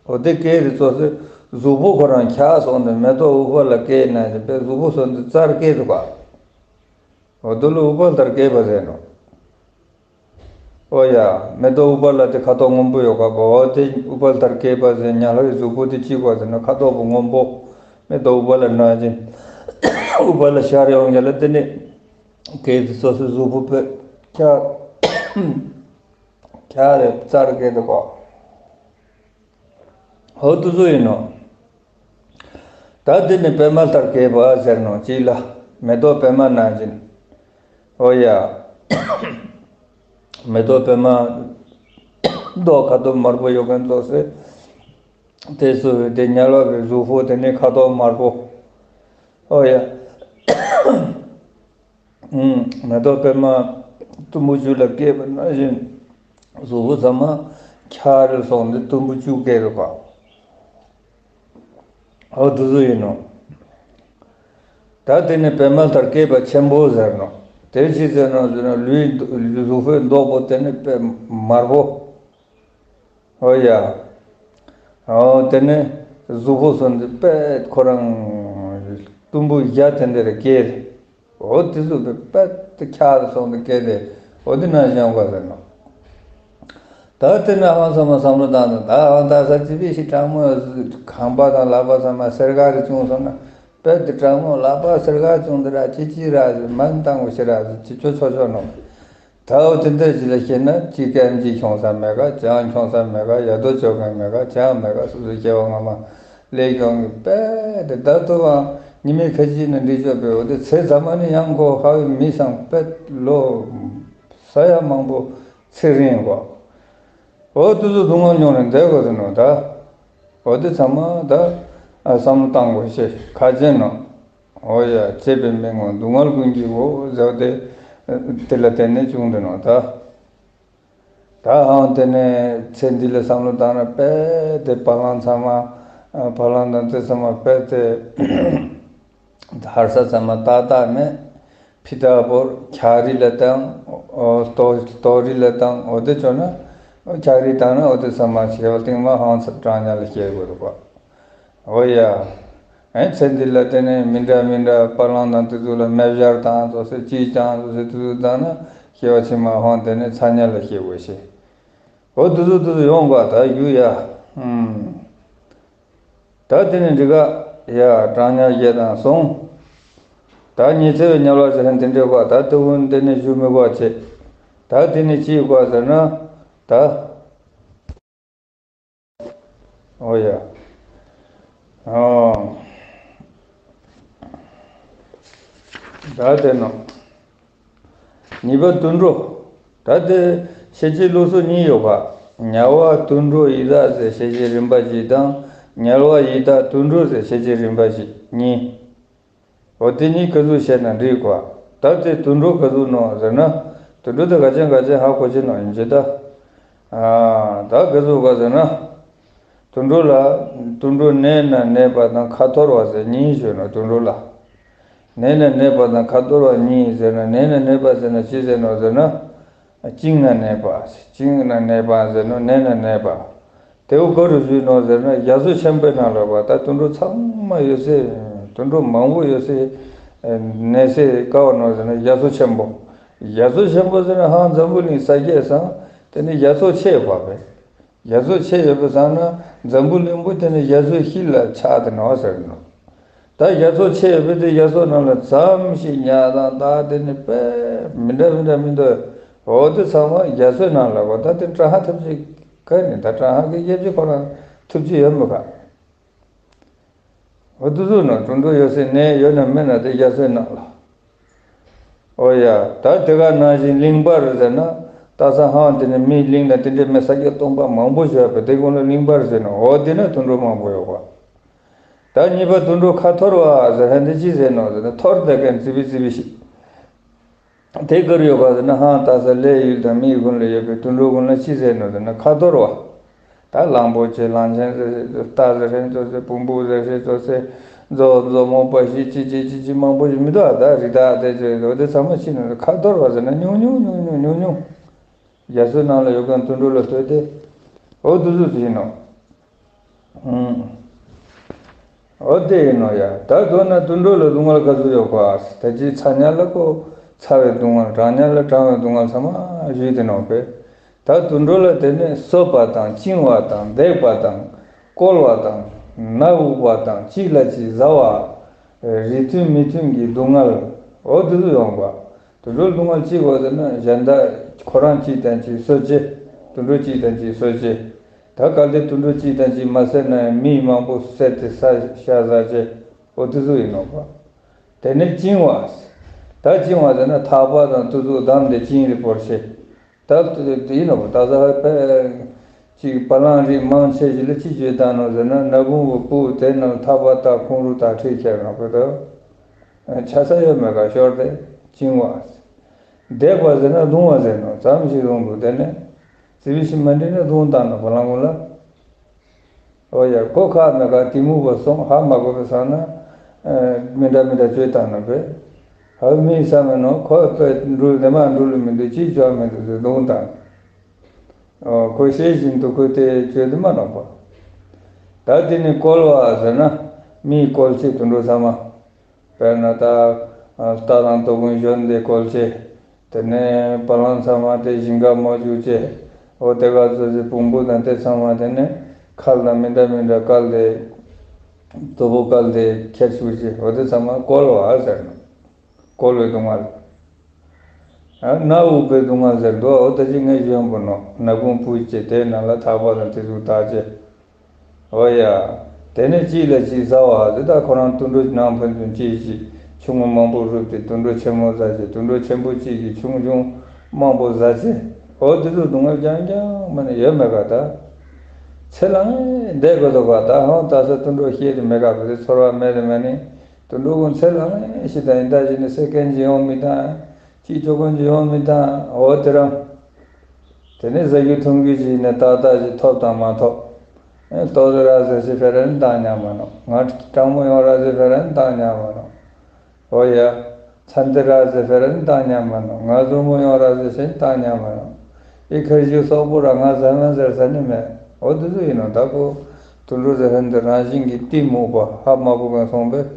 འོ་དེ་སྐྱེས་དེ་ཙོགས་སེ་གཟུགས་པོ་ཁོ་རང་ཁྱག་སོང་སྟེ་མེ་ཏོག་ཨུཏྤལ་ལ་སྐྱེས་ན་ཞིག་པའི་གཟུགས་པོ་སོང་སྟེ་རྩར་སྐྱེས་འདུག་ག། འོ་དེ་ལ་ཨུཏྤལ་ལྟར་སྐྱེས་པ་ཟེར་ནོག། འོ་ཡ། མེ་ཏོག་ཨུཏྤལ་ལ་དེ་ཁ་དོག་སྔོན་པོ་ཡོད་ག་པ། འོ་དེ་ཨུཏྤལ་ལྟར་སྐྱེས་པ་ཟེར་དམྱལ་བའི་གཟུགས་པོ་དེ་ཅི་ག་ཟེར་ན་ཁ་དོག་པོ་སྔོན་པོ། མེ་ཏོག་ཨུཏྤལ་ལ་ནང་བཞིན་ཨུཏྤལ་ལ་ཤར་ཡོང་ཡ་ལ་དེ་ནས་སྐྱེས་དེ་ཙོགས་སེ་གཟུགས་པོ་པད་ཁྱག་ཁྱག་རེ་རྩར་སྐྱེས་འདུག་ག། འོ་དེ་ཚོ་ཡིན་ནོག། ད་དེ་ནི་པདྨ་ལྟར་སྐྱེས་པ་ཟེར་ནོག་ཅིག་ལ། མེ་ཏོག་པདྨ་ནང་བཞིན། འོ་ཡ། མེ་ཏོག་པདྨ་མདོག་ཁ་དོག་དམར་པོ་ཡོད་མཁན་ཙོགས་སེ། དེ་ཚོ་དེ་དམྱལ་བའི་གཟུགས་པོ་དེ་ནི་ཁ་དོག་དམར་པོ། འོ་ཡ། ཨུམ། མེ་ཏོག་པདྨ་དུམ་བུ་བཅུ་ལ་སྐྱེས་པ་ནང་བཞིན་གཟུགས་པོ་ཚང་མ་ཁྱག་རེ་སོང་སྟེ་དུམ་བུ་བཅུ་སྐྱེས་རེ་པ། འོ་དེ་ཚོ་ཡིན་ནོག། ད་དེ་ནི་པདྨ་ལྟར་སྐྱེས་པ་ཆེན་པོ་ཟེར་ནོག། དེ་ཅི་ཟེར་ནོག་ཟེར་ན་ལུས་གཟུགས་པོའི་མདོག་པོ་དེ་ནི་དཔེ་དམར་པོ། འོ་ཡ། འོ་དེ་ནས་གཟུགས་པོ་སོང་སྟེ་པད་ཁོ་རང་དུམ་བུ་བརྒྱ་དེ་འདྲ་རེ་སྐྱེས། འོ་དེ་ཚོ་པད་དེ་ཁྱག་སོང་སྟེ་སྐྱེས་ཏེ་འོ་དེ་ནང་བཞིན་ཡོང་བ་ཟེར་ནོག། ད་དེ་ནས་ཧང་སང་མ་བསམ་བློ་བཏང་ན་ད་ཧང་ད་ས་ཅི་བི་ཞིག་གྲང་མོ་ཁང་པ་དང་ལག་པ་ཚང་མ་སེར་ཁ་རེ་བྱུང་སོང་ན་པད་དེ་གྲང་མོ་ལག་པ་སེར་ཁ་བྱུང་དེ་ར་ཅི་ཅི་ར་མ་བཏང་དགོས་ཤེས་ར་ཅི་ཆོ་ཆོ་ཆོ་ནོག། ད་འོ་དེ་འདྲ་ཞིག་ལ་ཤེས་ན་ཅི་ཀ་ཨེམ་ཆི་ཁྱོང་ས་མེད་ག། ཅང་ཁྱོང་ས་མེད་ག། ཡ་དོ་ཅོ་མཁན་མེད་ག། ཅང་མེད་ག། སོ་སོའི་སྐྱེ་བ་སྔ་མ་ལས་ཀྱང་པད་དེ་ད་ལྟོ་བ་ཉི་མའི་ཁ་ཅིག་ནས་འདྲི་ཆོག་པའི་འོ་དེ་ཚེ་ཚང་མ་ནི་ཡང་ཁོ་ཧ་བའི་མི་སང་པད་ལོ་ས་ཡ་མང་པོ་ཚེ་རིང་གོ། འོ་དེ་ཚོ་སྡུག་བསྔལ་མྱོང་ནས་བསྡད་དགོས་ཟེར་ནོག་ད། འོ་དེ་ཚང་མ་ད་བསམ་བློ་བཏང་དགོས་ཤེས་ཁག་ཅན་ནོག། འོ་ཡ། བྱས་པའི་མི་ངོ་སྡུག་བསྔལ་ཀུན་གྱི་སྒོ་ཟེར་ཏེ། དེ་ལ་བརྟེན་ནས་བྱུང་དེ་ནོག་ད། ད་ཧང་དེ་ནས་ཚེ་འདི་ལ་བསམ་བློ་བཏང་ན་པད་དེ་བ་ལང་ཚང་མ་བ་ལང་དང་དེ་ཚང་མ་པད་དེ་ཧར་ས་ཚང་མ་ཏག་ཏག་མེད། ཕི་ཏ་བོར་ཁྱག་རི་ལ་བཏང་། ལྟོ་ལྟོ་རི་ལ་བཏང་། འོ་དེ་བྱོས་ན་ཁྱག་རི་བཏང་ན་འོ་དེ་ཚང་མ་སྐྱེ་བ་རྟིང་མ་ཧང་སང་གྲང་དམྱལ་ལ་སྐྱེ་དགོས་རེད་པ། འོ་ཡ། ཨེ་ཚེ་འདི་ལ་དེ་ནས་མི་འདྲ་མི་འདྲ་བ་ལང་དང་དེ་ཚོ་ལ་མེ་སྦྱར་དང་ཙོགས་སེ་ཅི་ཅང་ཙོགས་སེ་དེ་ཚོ་བཏང་ན་སྐྱེ་བ་ཕྱི་མ་ཧང་དེ་ནས་ཚ་དམྱལ་ལ་སྐྱེ་དགོས་ཤེས། འོ་དེ་ཚོ་དེ་ཚོ་ཡོང་ག་ད་རྒྱུ་ཡ། ཨུམ། ད་དེ་ནས་འདི་ག་ཡ་གྲང་དམྱལ་བརྒྱད་དང་སོང་། ད་ཉི་ཚེ་བའི་དམྱལ་བ་ཟེར་མཁན་དེ་འདྲའི་ག་ད་དེ་ཀུན་དེ་ནས་ཞུ་མི་དགོས་བྱས། ད་དེ་ནས་ཅི་དགོས་ཟེར་ན་ད། འོ་ཡ། འོ། ད་དེ་ནོག། གཉིས་པ་དུད་འགྲོ། ད་དེ་ཤེས་བྱའི་ལུགས་སྲོལ་གཉིས་ཡོད་པ། དམྱལ་བ་དུད་འགྲོ་ཡི་དྭགས་ཟེར་ཤེས་བྱའི་རིམ་པ་ཞིག་དང་། དམྱལ་བ་ཡི་དྭགས་དུད་འགྲོ་ཟེར་ཤེས་བྱའི་རིམ་པ་ཞིག་གཉིས། འོ་དེ་གཉིས་ཀ་ཟུག་བཤད་ན་འགྲིག་གོ། ད་དེ་དུད་འགྲོ་ཀ་ཟུག་ནོག་ཟེར་ན། དུད་འགྲོ་དེ་ག་ཅན་ག་ཅན་ཧ་གོ་ཅེས་ནོག་ཡིན་ཅེ་ད། ཨ་ད་ཀ་ཟུག་ག་ཟེར་ན། དུད་འགྲོ་ལ། དུད་འགྲོ་གནས་ན་གནས་པ་དང་ཁ་འཐོར་བ་ཟེར་གཉིས་ཡོད་ནོག་དུད་འགྲོ་ལ། གནས་ན་གནས་པ་དང་ཁ་འཐོར་བ་གཉིས་ཟེར་ན། གནས་ན་གནས་པ་ཟེར་ན་ཅི་ཟེར་ནོག་ཟེར་ན། བཅིངས་ན་གནས་པ། བཅིངས་ན་གནས་པ་ཟེར་ནོག་གནས་ན་གནས་པ། དེ་བོ་ག་རུ་ཞུས་ནོག་ཟེར་ན་རྒྱ་མཚོ་ཆེན་པོའི་ནང་ལ་བ་ད་དུད་འགྲོ་ཚང་མ་ཡོད་སའི། དུད་འགྲོ་མང་པོ་ཡོད་སའི་གནས་སའི་ཀ་བ་ནོག་ཟེར་ན་རྒྱ་མཚོ་ཆེན་པོ། རྒྱ་མཚོ་ཆེན་པོ་ཟེར་ན་ཧང་འཛམ་བུ་གླིང་ས་བརྒྱད་སང་དེ་ནི་རྒྱ་མཚོ་ཆེ་བ་བས། རྒྱ་མཚོ་ཆེ་ཡོད་པའི་སང་ན་འཛམ་བུ་གླིང་པོ་དེ་ནི་རྒྱ་མཚོའི་དཀྱིལ་ལ་ཆགས་ཏེ་ནོག་ཟེར་ནོག་ད་རྒྱ་མཚོ་ཆེ་ཡོད་པའི་དེ་རྒྱ་མཚོ་ནང་ལ་ཙམ་ཞིག་ཉ་དང་སྟག་དེ་ནི་དཔེ་མི་འདྲ་མི་འདྲ་མི་འདུག་འོ་དེ་ཚང་མ་རྒྱ་མཚོའི་ནང་ལ་བ་ད་དེ་བཀྲ་ཤིས་ཐེབས་ཅིག་ག་ནི་ད་བཀྲ་ཤིས་ཀྱི་དབྱེ་བྱེད་ཁོ་རང་ཐེབས་ཅིག་ཡོད་མི་ག་འོ་དེ་ཟུག་ནོག་དུད་འགྲོ་ཡོད་སའི་གནས་ཡོད་ན་མེད་ན་དེ་རྒྱ་མཚོའི་ནང་ལ། འོ་ཡ། ད་དེ་ག་ནང་བཞིན་གླིང་བར་ཟེར་ན། ད་ས་ཧང་དེ་ནི་མི་གླིང་དང་དེ་འདྲའི་མི་ས་བརྒྱད་སྟོང་པ་མང་པོ་ཡོད་པས་དེ་ཀུན་ལ་གླིང་བར་ཟེར་ནོག་འོ་དེ་ན་དུད་འགྲོ་མང་པོ་ཡོད་པ། ད་གཉིས་པ་དུད་འགྲོ་ཁ་འཐོར་བ་ཟེར་ཧན་དེ་ཅི་ཟེར་ནོག་ཟེར་ན་འཐོར་དེ་ཀན་ཙི་བི་ཙི་བི་ཞིག་དེ་གར་ཡོད་པ་ཟེར་ན་ཧང་ད་ས་ལས་ཡུལ་དང་མི་ཀུན་ལ་ཡོད་པའི་དུད་འགྲོ་ཀུན་ལ་ཅི་ཟེར་ནོག་ཟེར་ན་ཁ་འཐོར་བ། ད་གླང་པོ་ཆེ་གླང་ཆེན་ཟེར་ཟེར་རྟ་ཟེར་ཧན་ཙོ་ཟེར་བོང་བུ་ཟེར་ཧན་ཙོ་ཟེར་མཛོ་མཛོ་མོ་པ་ཞིག་ཅི་ཅི་ཅི་ཅི་མང་པོ་ཞིག་མི་འདུག་ཨ། ད་རི་དྭགས་དེ་ཚོ་འོ་དེ་ཚང་མ་ཅི་ནོག་ཁ་འཐོར་བ་ཟེར་ན་ཉུང་ཉུང་ཉུང་ཉུང་ཉུང་ཉུང་། རྒྱ་མཚོའི་ནང་ལ་ཡོད་མཁན་དུད་འགྲོ་ལ་ལྟོས་ཏེ། འོ་དེ་ཚོ་ཅི་ནོག་ཨུམ། འོ་དེ་ཡིན་ནོག་ཡ། ད་མདོར་ན་དུད་འགྲོ་ལ་སྡུག་བསྔལ་ག་ཚོད་ཡོད་ག་ད་ཅི་ཚ་ཉལ་ལ་ཀོ་ཚ་བའི་སྡུག་བསྔལ། གྲང་ཉལ་ལ་གྲང་བའི་སྡུག་བསྔལ་ཚང་མ་ཞུས་ཏེ་ནོག་པས། ད་དུད་འགྲོ་ལ་དེ་ནི་གསོད་པ་དང་བཅིང་བ་དང་འདེགས་པ་དང་བཀོལ་བ་དང་ནག་དབུག་པ་དང་གཅིག་ལ་གཅིག་ཟ་བ། རིགས་མཐུན་མི་མཐུན་གྱི་སྡུག་བསྔལ། འོ་དེ་ཚོ་ཡོང་བ། དུད་འགྲོ་ལ་སྡུག་བསྔལ་ཅི་ཡོད་ཟེར་ན་གཞན་དག་ཁོ་རང་གཅིག་དང་གཅིག་གསོད་བྱེད། དུད་འགྲོ་གཅིག་དང་གཅིག་གསོད་བྱེད། ད་གལ་ཏེ་དུད་འགྲོ་གཅིག་དང་གཅིག་མ་བསད་ན་ཡང་མི་མང་པོ་བསད་དེ་ས་ཤ་ཟ་བྱེད། འོ་དེ་ཚོ་ཡིན་ནོག་པ། དེ་ནས་བཅིང་བ། ད་བཅིང་བ་ཟེར་ན་ཐག་པ་དང་དེ་ཚོ་བསྡམས་ཏེ་བཅིངས་ཏེ་བོར་བྱེད། ད་དེ་ཡིན་ནོག་པ། ད་ས་ཧ་པེ་ཅིག་བ་ལང་རིགས་མང་ཆེ་ཞིག་ལ་ཅི་བྱེད་བཏང་ནོག་ཟེར་ན་ནག་ཁུང་བུ་སྤུ་དེ་ནང་ཐག་པ་དང་ཁུང་རུ་དང་ཁྲིད་ཁྱེར་ནོག་པ། ད་ཆ་ས་ཡོད་མེད་ག་ཤོར་ཏེ་བཅིང་བ། འདེགས་པ་ཟེར་ན་རྡུང་བ་ཟེར་ནོག་ཙམ་ཞིག་རྡུང་འདུག་དེ་ནས་ཙི་བི་ཞིག་མ་འདྲེས་ན་རྡུང་བཏང་ནོག་བ་ལང་ཀུན་ལ། འོ་ཡ། ཁོ་ཁ་མེད་ག་གཏི་མུག་པ་སོང་ཧ་མ་གོ་བའི་སང་ན། ཨ་མི་འདྲ་མི་འདྲ་བཅོས་བཏང་ནོག་པས། ཧ་མི་བསམ་མེད་ནོག་ཁོ་པས་འགྲུལ་དེ་མ་འགྲུལ་མི་འདུག་ཅི་བཅོ་མི་འདུག་ཟེར་རྡུང་བཏང་། འོ་ཁོ་ཤེས་བཞིན་དུ་ཁོས་དེ་བཅོས་དེ་མ་ནོག་པ། ད་དེ་ནི་བཀོལ་བ་ཟེར་ན་མིའི་བཀོལ་ཅེས་དུད་འགྲོ་ཚང་མ། དཔེར་ན་ད་རྟ་དང་དོ་དགོན་གཞོན་དེ་བཀོལ་ཅེས། དེ་ནས་བ་ལང་ཚང་མ་དེ་ཞིང་ཁ་མོ་བཅུག་ཅེས། འོ་དེ་ག་ཚོད་ཅིག་བོང་བུ་དང་དེ་ཚང་མ་དེ་ནས་ཁལ་དང་མི་འདྲ་མི་འདྲ་བཀལ་ཏེ། དོ་པོ་བཀལ་ཏེ་ཁྱེར་བཅུག་ཅེས། འོ་དེ་ཚང་མ་བཀོལ་བ་ཟེར་ནོག་བཀོལ་བའི་སྡུག་བསྔལ། ཨ་ནག་དབུག་པའི་སྡུག་བསྔལ་ཟེར་འདུག་འོ་ད་ཅི་ངས་ཞུ་ཡོང་པོ་ནོག་ནག་ཁུང་སྤུ་ཅེས་དེའི་ནང་ལ་ཐག་པ་དང་དེ་ཚོ་བཏགས་ཅེས། འོ་ཡ། དེ་ནས་གཅིག་ལ་གཅིག་ཟ་བ་དེ་ད་ཁོ་རང་དུད་འགྲོ་ནང་ཕན་ཚུན་གཅིག་གིས་ཆུང་ངུ་མང་པོ་རུབ་སྟེ་དུད་འགྲོ་ཆེན་མོ་ཟ་ཅེས། དུད་འགྲོ་ཆེན་པོ་གཅིག་གིས་ཆུང་ཆུང་མང་པོ་ཟ་ཅེས། འོ་དེ་ཚོ་སྡུག་བསྔལ་རྐྱང་རྐྱང་མ་ནི་ཡོད་མེད་ག་ད། ཚེ་ལ་ངེས་བསྡད་དགོས་འདུག་ག་ད་ཧང་ད་ས་དུད་འགྲོ་ཤེས་དེ་མེད་ག་བུ་དེ་ཚོར་བ་མེད་དེ་མ་ནི། དུད་འགྲོ་ཀུན་ཚེ་ལ་ངེས་ཤི་ད་ཡིན་ད་ཅི་ནི་སེ་ཀན་ཅིག་ཡོང་མི་ད། ཅི་ཅོ་ཀུན་ཅིག་ཡོང་མི་ད། འོ་དེ་རང་། དེ་ནས་ཟ་རྒྱུ་འཐུང་རྒྱུ་ཅིག་ནི་ཏག་ཏག་ཅིག་ཐོབ་དང་མ་ཐོབ། ཨེ་ལྟོ་ཟ་ར་ཟེར་ཅིག་ཕེ་རན་བཏང་ཉན་མ་ནོག་ང་གྲང་མོ་ཡོང་ར་ཟེར་ཕེ་རན་བཏང་ཉན་མ་ནོག་འོ་ཡ། ཚན་ཏེ་ར་ཟེར་ཕེ་རན་བཏང་ཉན་མ་ནོག་ང་ཟུར་མོ་ཡོང་ར་ཟེར་ཕེ་རན་བཏང་ཉན་མ་ནོག་ཨི་ཁར་ཇི་སོག་པོ་ར་ང་ཟ་མ་ཟེར་ས་ནི་མེད། འོ་དེ་ཚོ་ཡིན་ནོག་ད་ཁོ་དུད་འགྲོ་ཟེར་ཧན་དེ་རང་བཞིན་གྱི་གཏི་མུག་པ་ཧ་མ་གོ་མཁན་སོང་པས།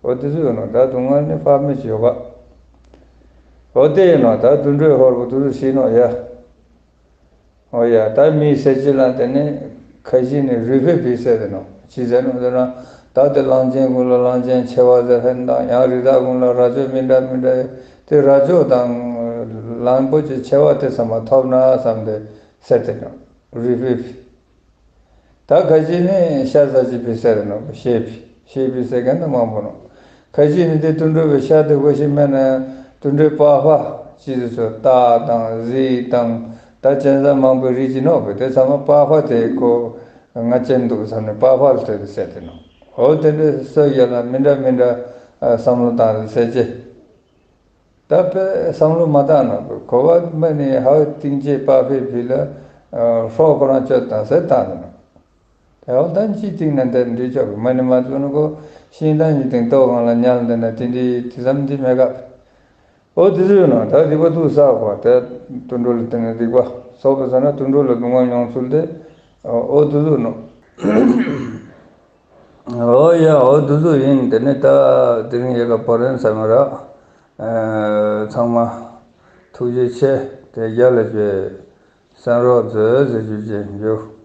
འོ་དེ་ཚོ་ཡིན་ནོག་ད་སྡུག་བསྔལ་ནི་དཔག་མེད་ཅིག་ཡོད་ག་འོ་དེ་ཡིན་ནོག་ད་དུད་འགྲོའི་ཧོར་པོ་དེ་ཚོ་ཤི་ནོག་ཡ། འོ་ཡ། ད་མིའི་སྲས་ཅིག་ལ་དེ་ནི་ཁ་ཅིག་ནི་རུས་པའི་བུ་ཟེར་ཏེ་ནོག་ཅི་ཟེར་ནོག་ཟེར་ན། ད་དེ་གླང་ཆེན་ཀུན་ལ་གླང་ཆེན་ཆེ་བ་ཟེར་ཧན་དང་ཡང་རི་དྭགས་ཀུན་ལ་རྭ་ཅོ་མི་འདྲ་མི་འདྲ་དེ་རྭ་ཅོ་དང་གླང་པོ་ཆེ་ཆེ་བ་དེ་ཚང་མ་ཐོབ་ན་བསམ་སྟེ་ཟེར་ཏེ་ནོག་རུས་པའི་བུ། ད་ཁ་ཅིག་ནི་ཤ་ཟ་ཅེས་པའི་ཟེར་ནོག་ཤེས་པའི་ཤེས་པའི་ཟེར་མཁན་དེ་མང་པོ་ནོག་ཁ་ཅིག་ནི་དེ་དུད་འགྲོ་བའི་ཤ་དེ་དགོས་ཤེས་མེད་ན་དུད་འགྲོའི་པགས་པ་ཅི་ཟེར་ཚོ་སྟག་དང་གཟིག་དང་ད་གཅན་གཟན་མང་པོའི་རིགས་ཅིག་ནོག་པས། དེ་ཚང་མ་པགས་པ་དེ་ཁོ་ང་ཅན་འདུག་བསམ་ནས་པགས་པ་ལ་ལྟོས་ཏེ་ཟེར་ཏེ་ནོག་འོ་དེ་འདྲའི་སོ་ཡ་ལ་མི་འདྲ་མི་འདྲ་བསམ་བློ་བཏང་སྟེ་ཟེར་ཅེས། ད་དཔེ་བསམ་བློ་མ་བཏང་ནོག་པས། གོ་བ་མ་ནི་ཧ་ཏིང་ཅེ་པགས་པའི་བུ་ལ་ཧྲོ་ཁོ་རང་གཅོད་དང་ཟེར་བཏང་ནོག་ཡང་ད་ཅི་ཏིང་ན་དེ་འདི་ཆོག་མ་ནི་མ་ཚུགས་ནོ་གོ། ཤིང་དང་ཉི་སྟེང་ཏོག་གང་ལ་ཉལ་འདི་ན་དེ་འདི་དེ་ཙམ་འདི་མེད་ག། འོ་དེ་ཚོ་ཡོད་ནོ། ད་སྡིག་པ་དུག་བསགས་པ་དེ་དུད་འགྲོ་ལ་བརྟེན་ནས་སྡིག་པ་བསགས་པ་ཟེར་ན་དུད་འགྲོ་ལ་སྡུག་བསྔལ་མྱོང་ཚུལ་དེ། འོ་དེ་ཚོ་ནོ། འོ་ཡ་འོ་དེ་ཚོ་ཡིན། དེ་ནས་ད་དེ་རིང་ཡི་གེ་བོ་རན་ས་མ་རག། ཚང་མ་ཐུགས་རྗེ་ཆེ། དེ་རྒྱ་ལ་བྱེད་སེམས་རོགས་མཛོད་ཟེར་ཞུ་ཅེས་ཡིན།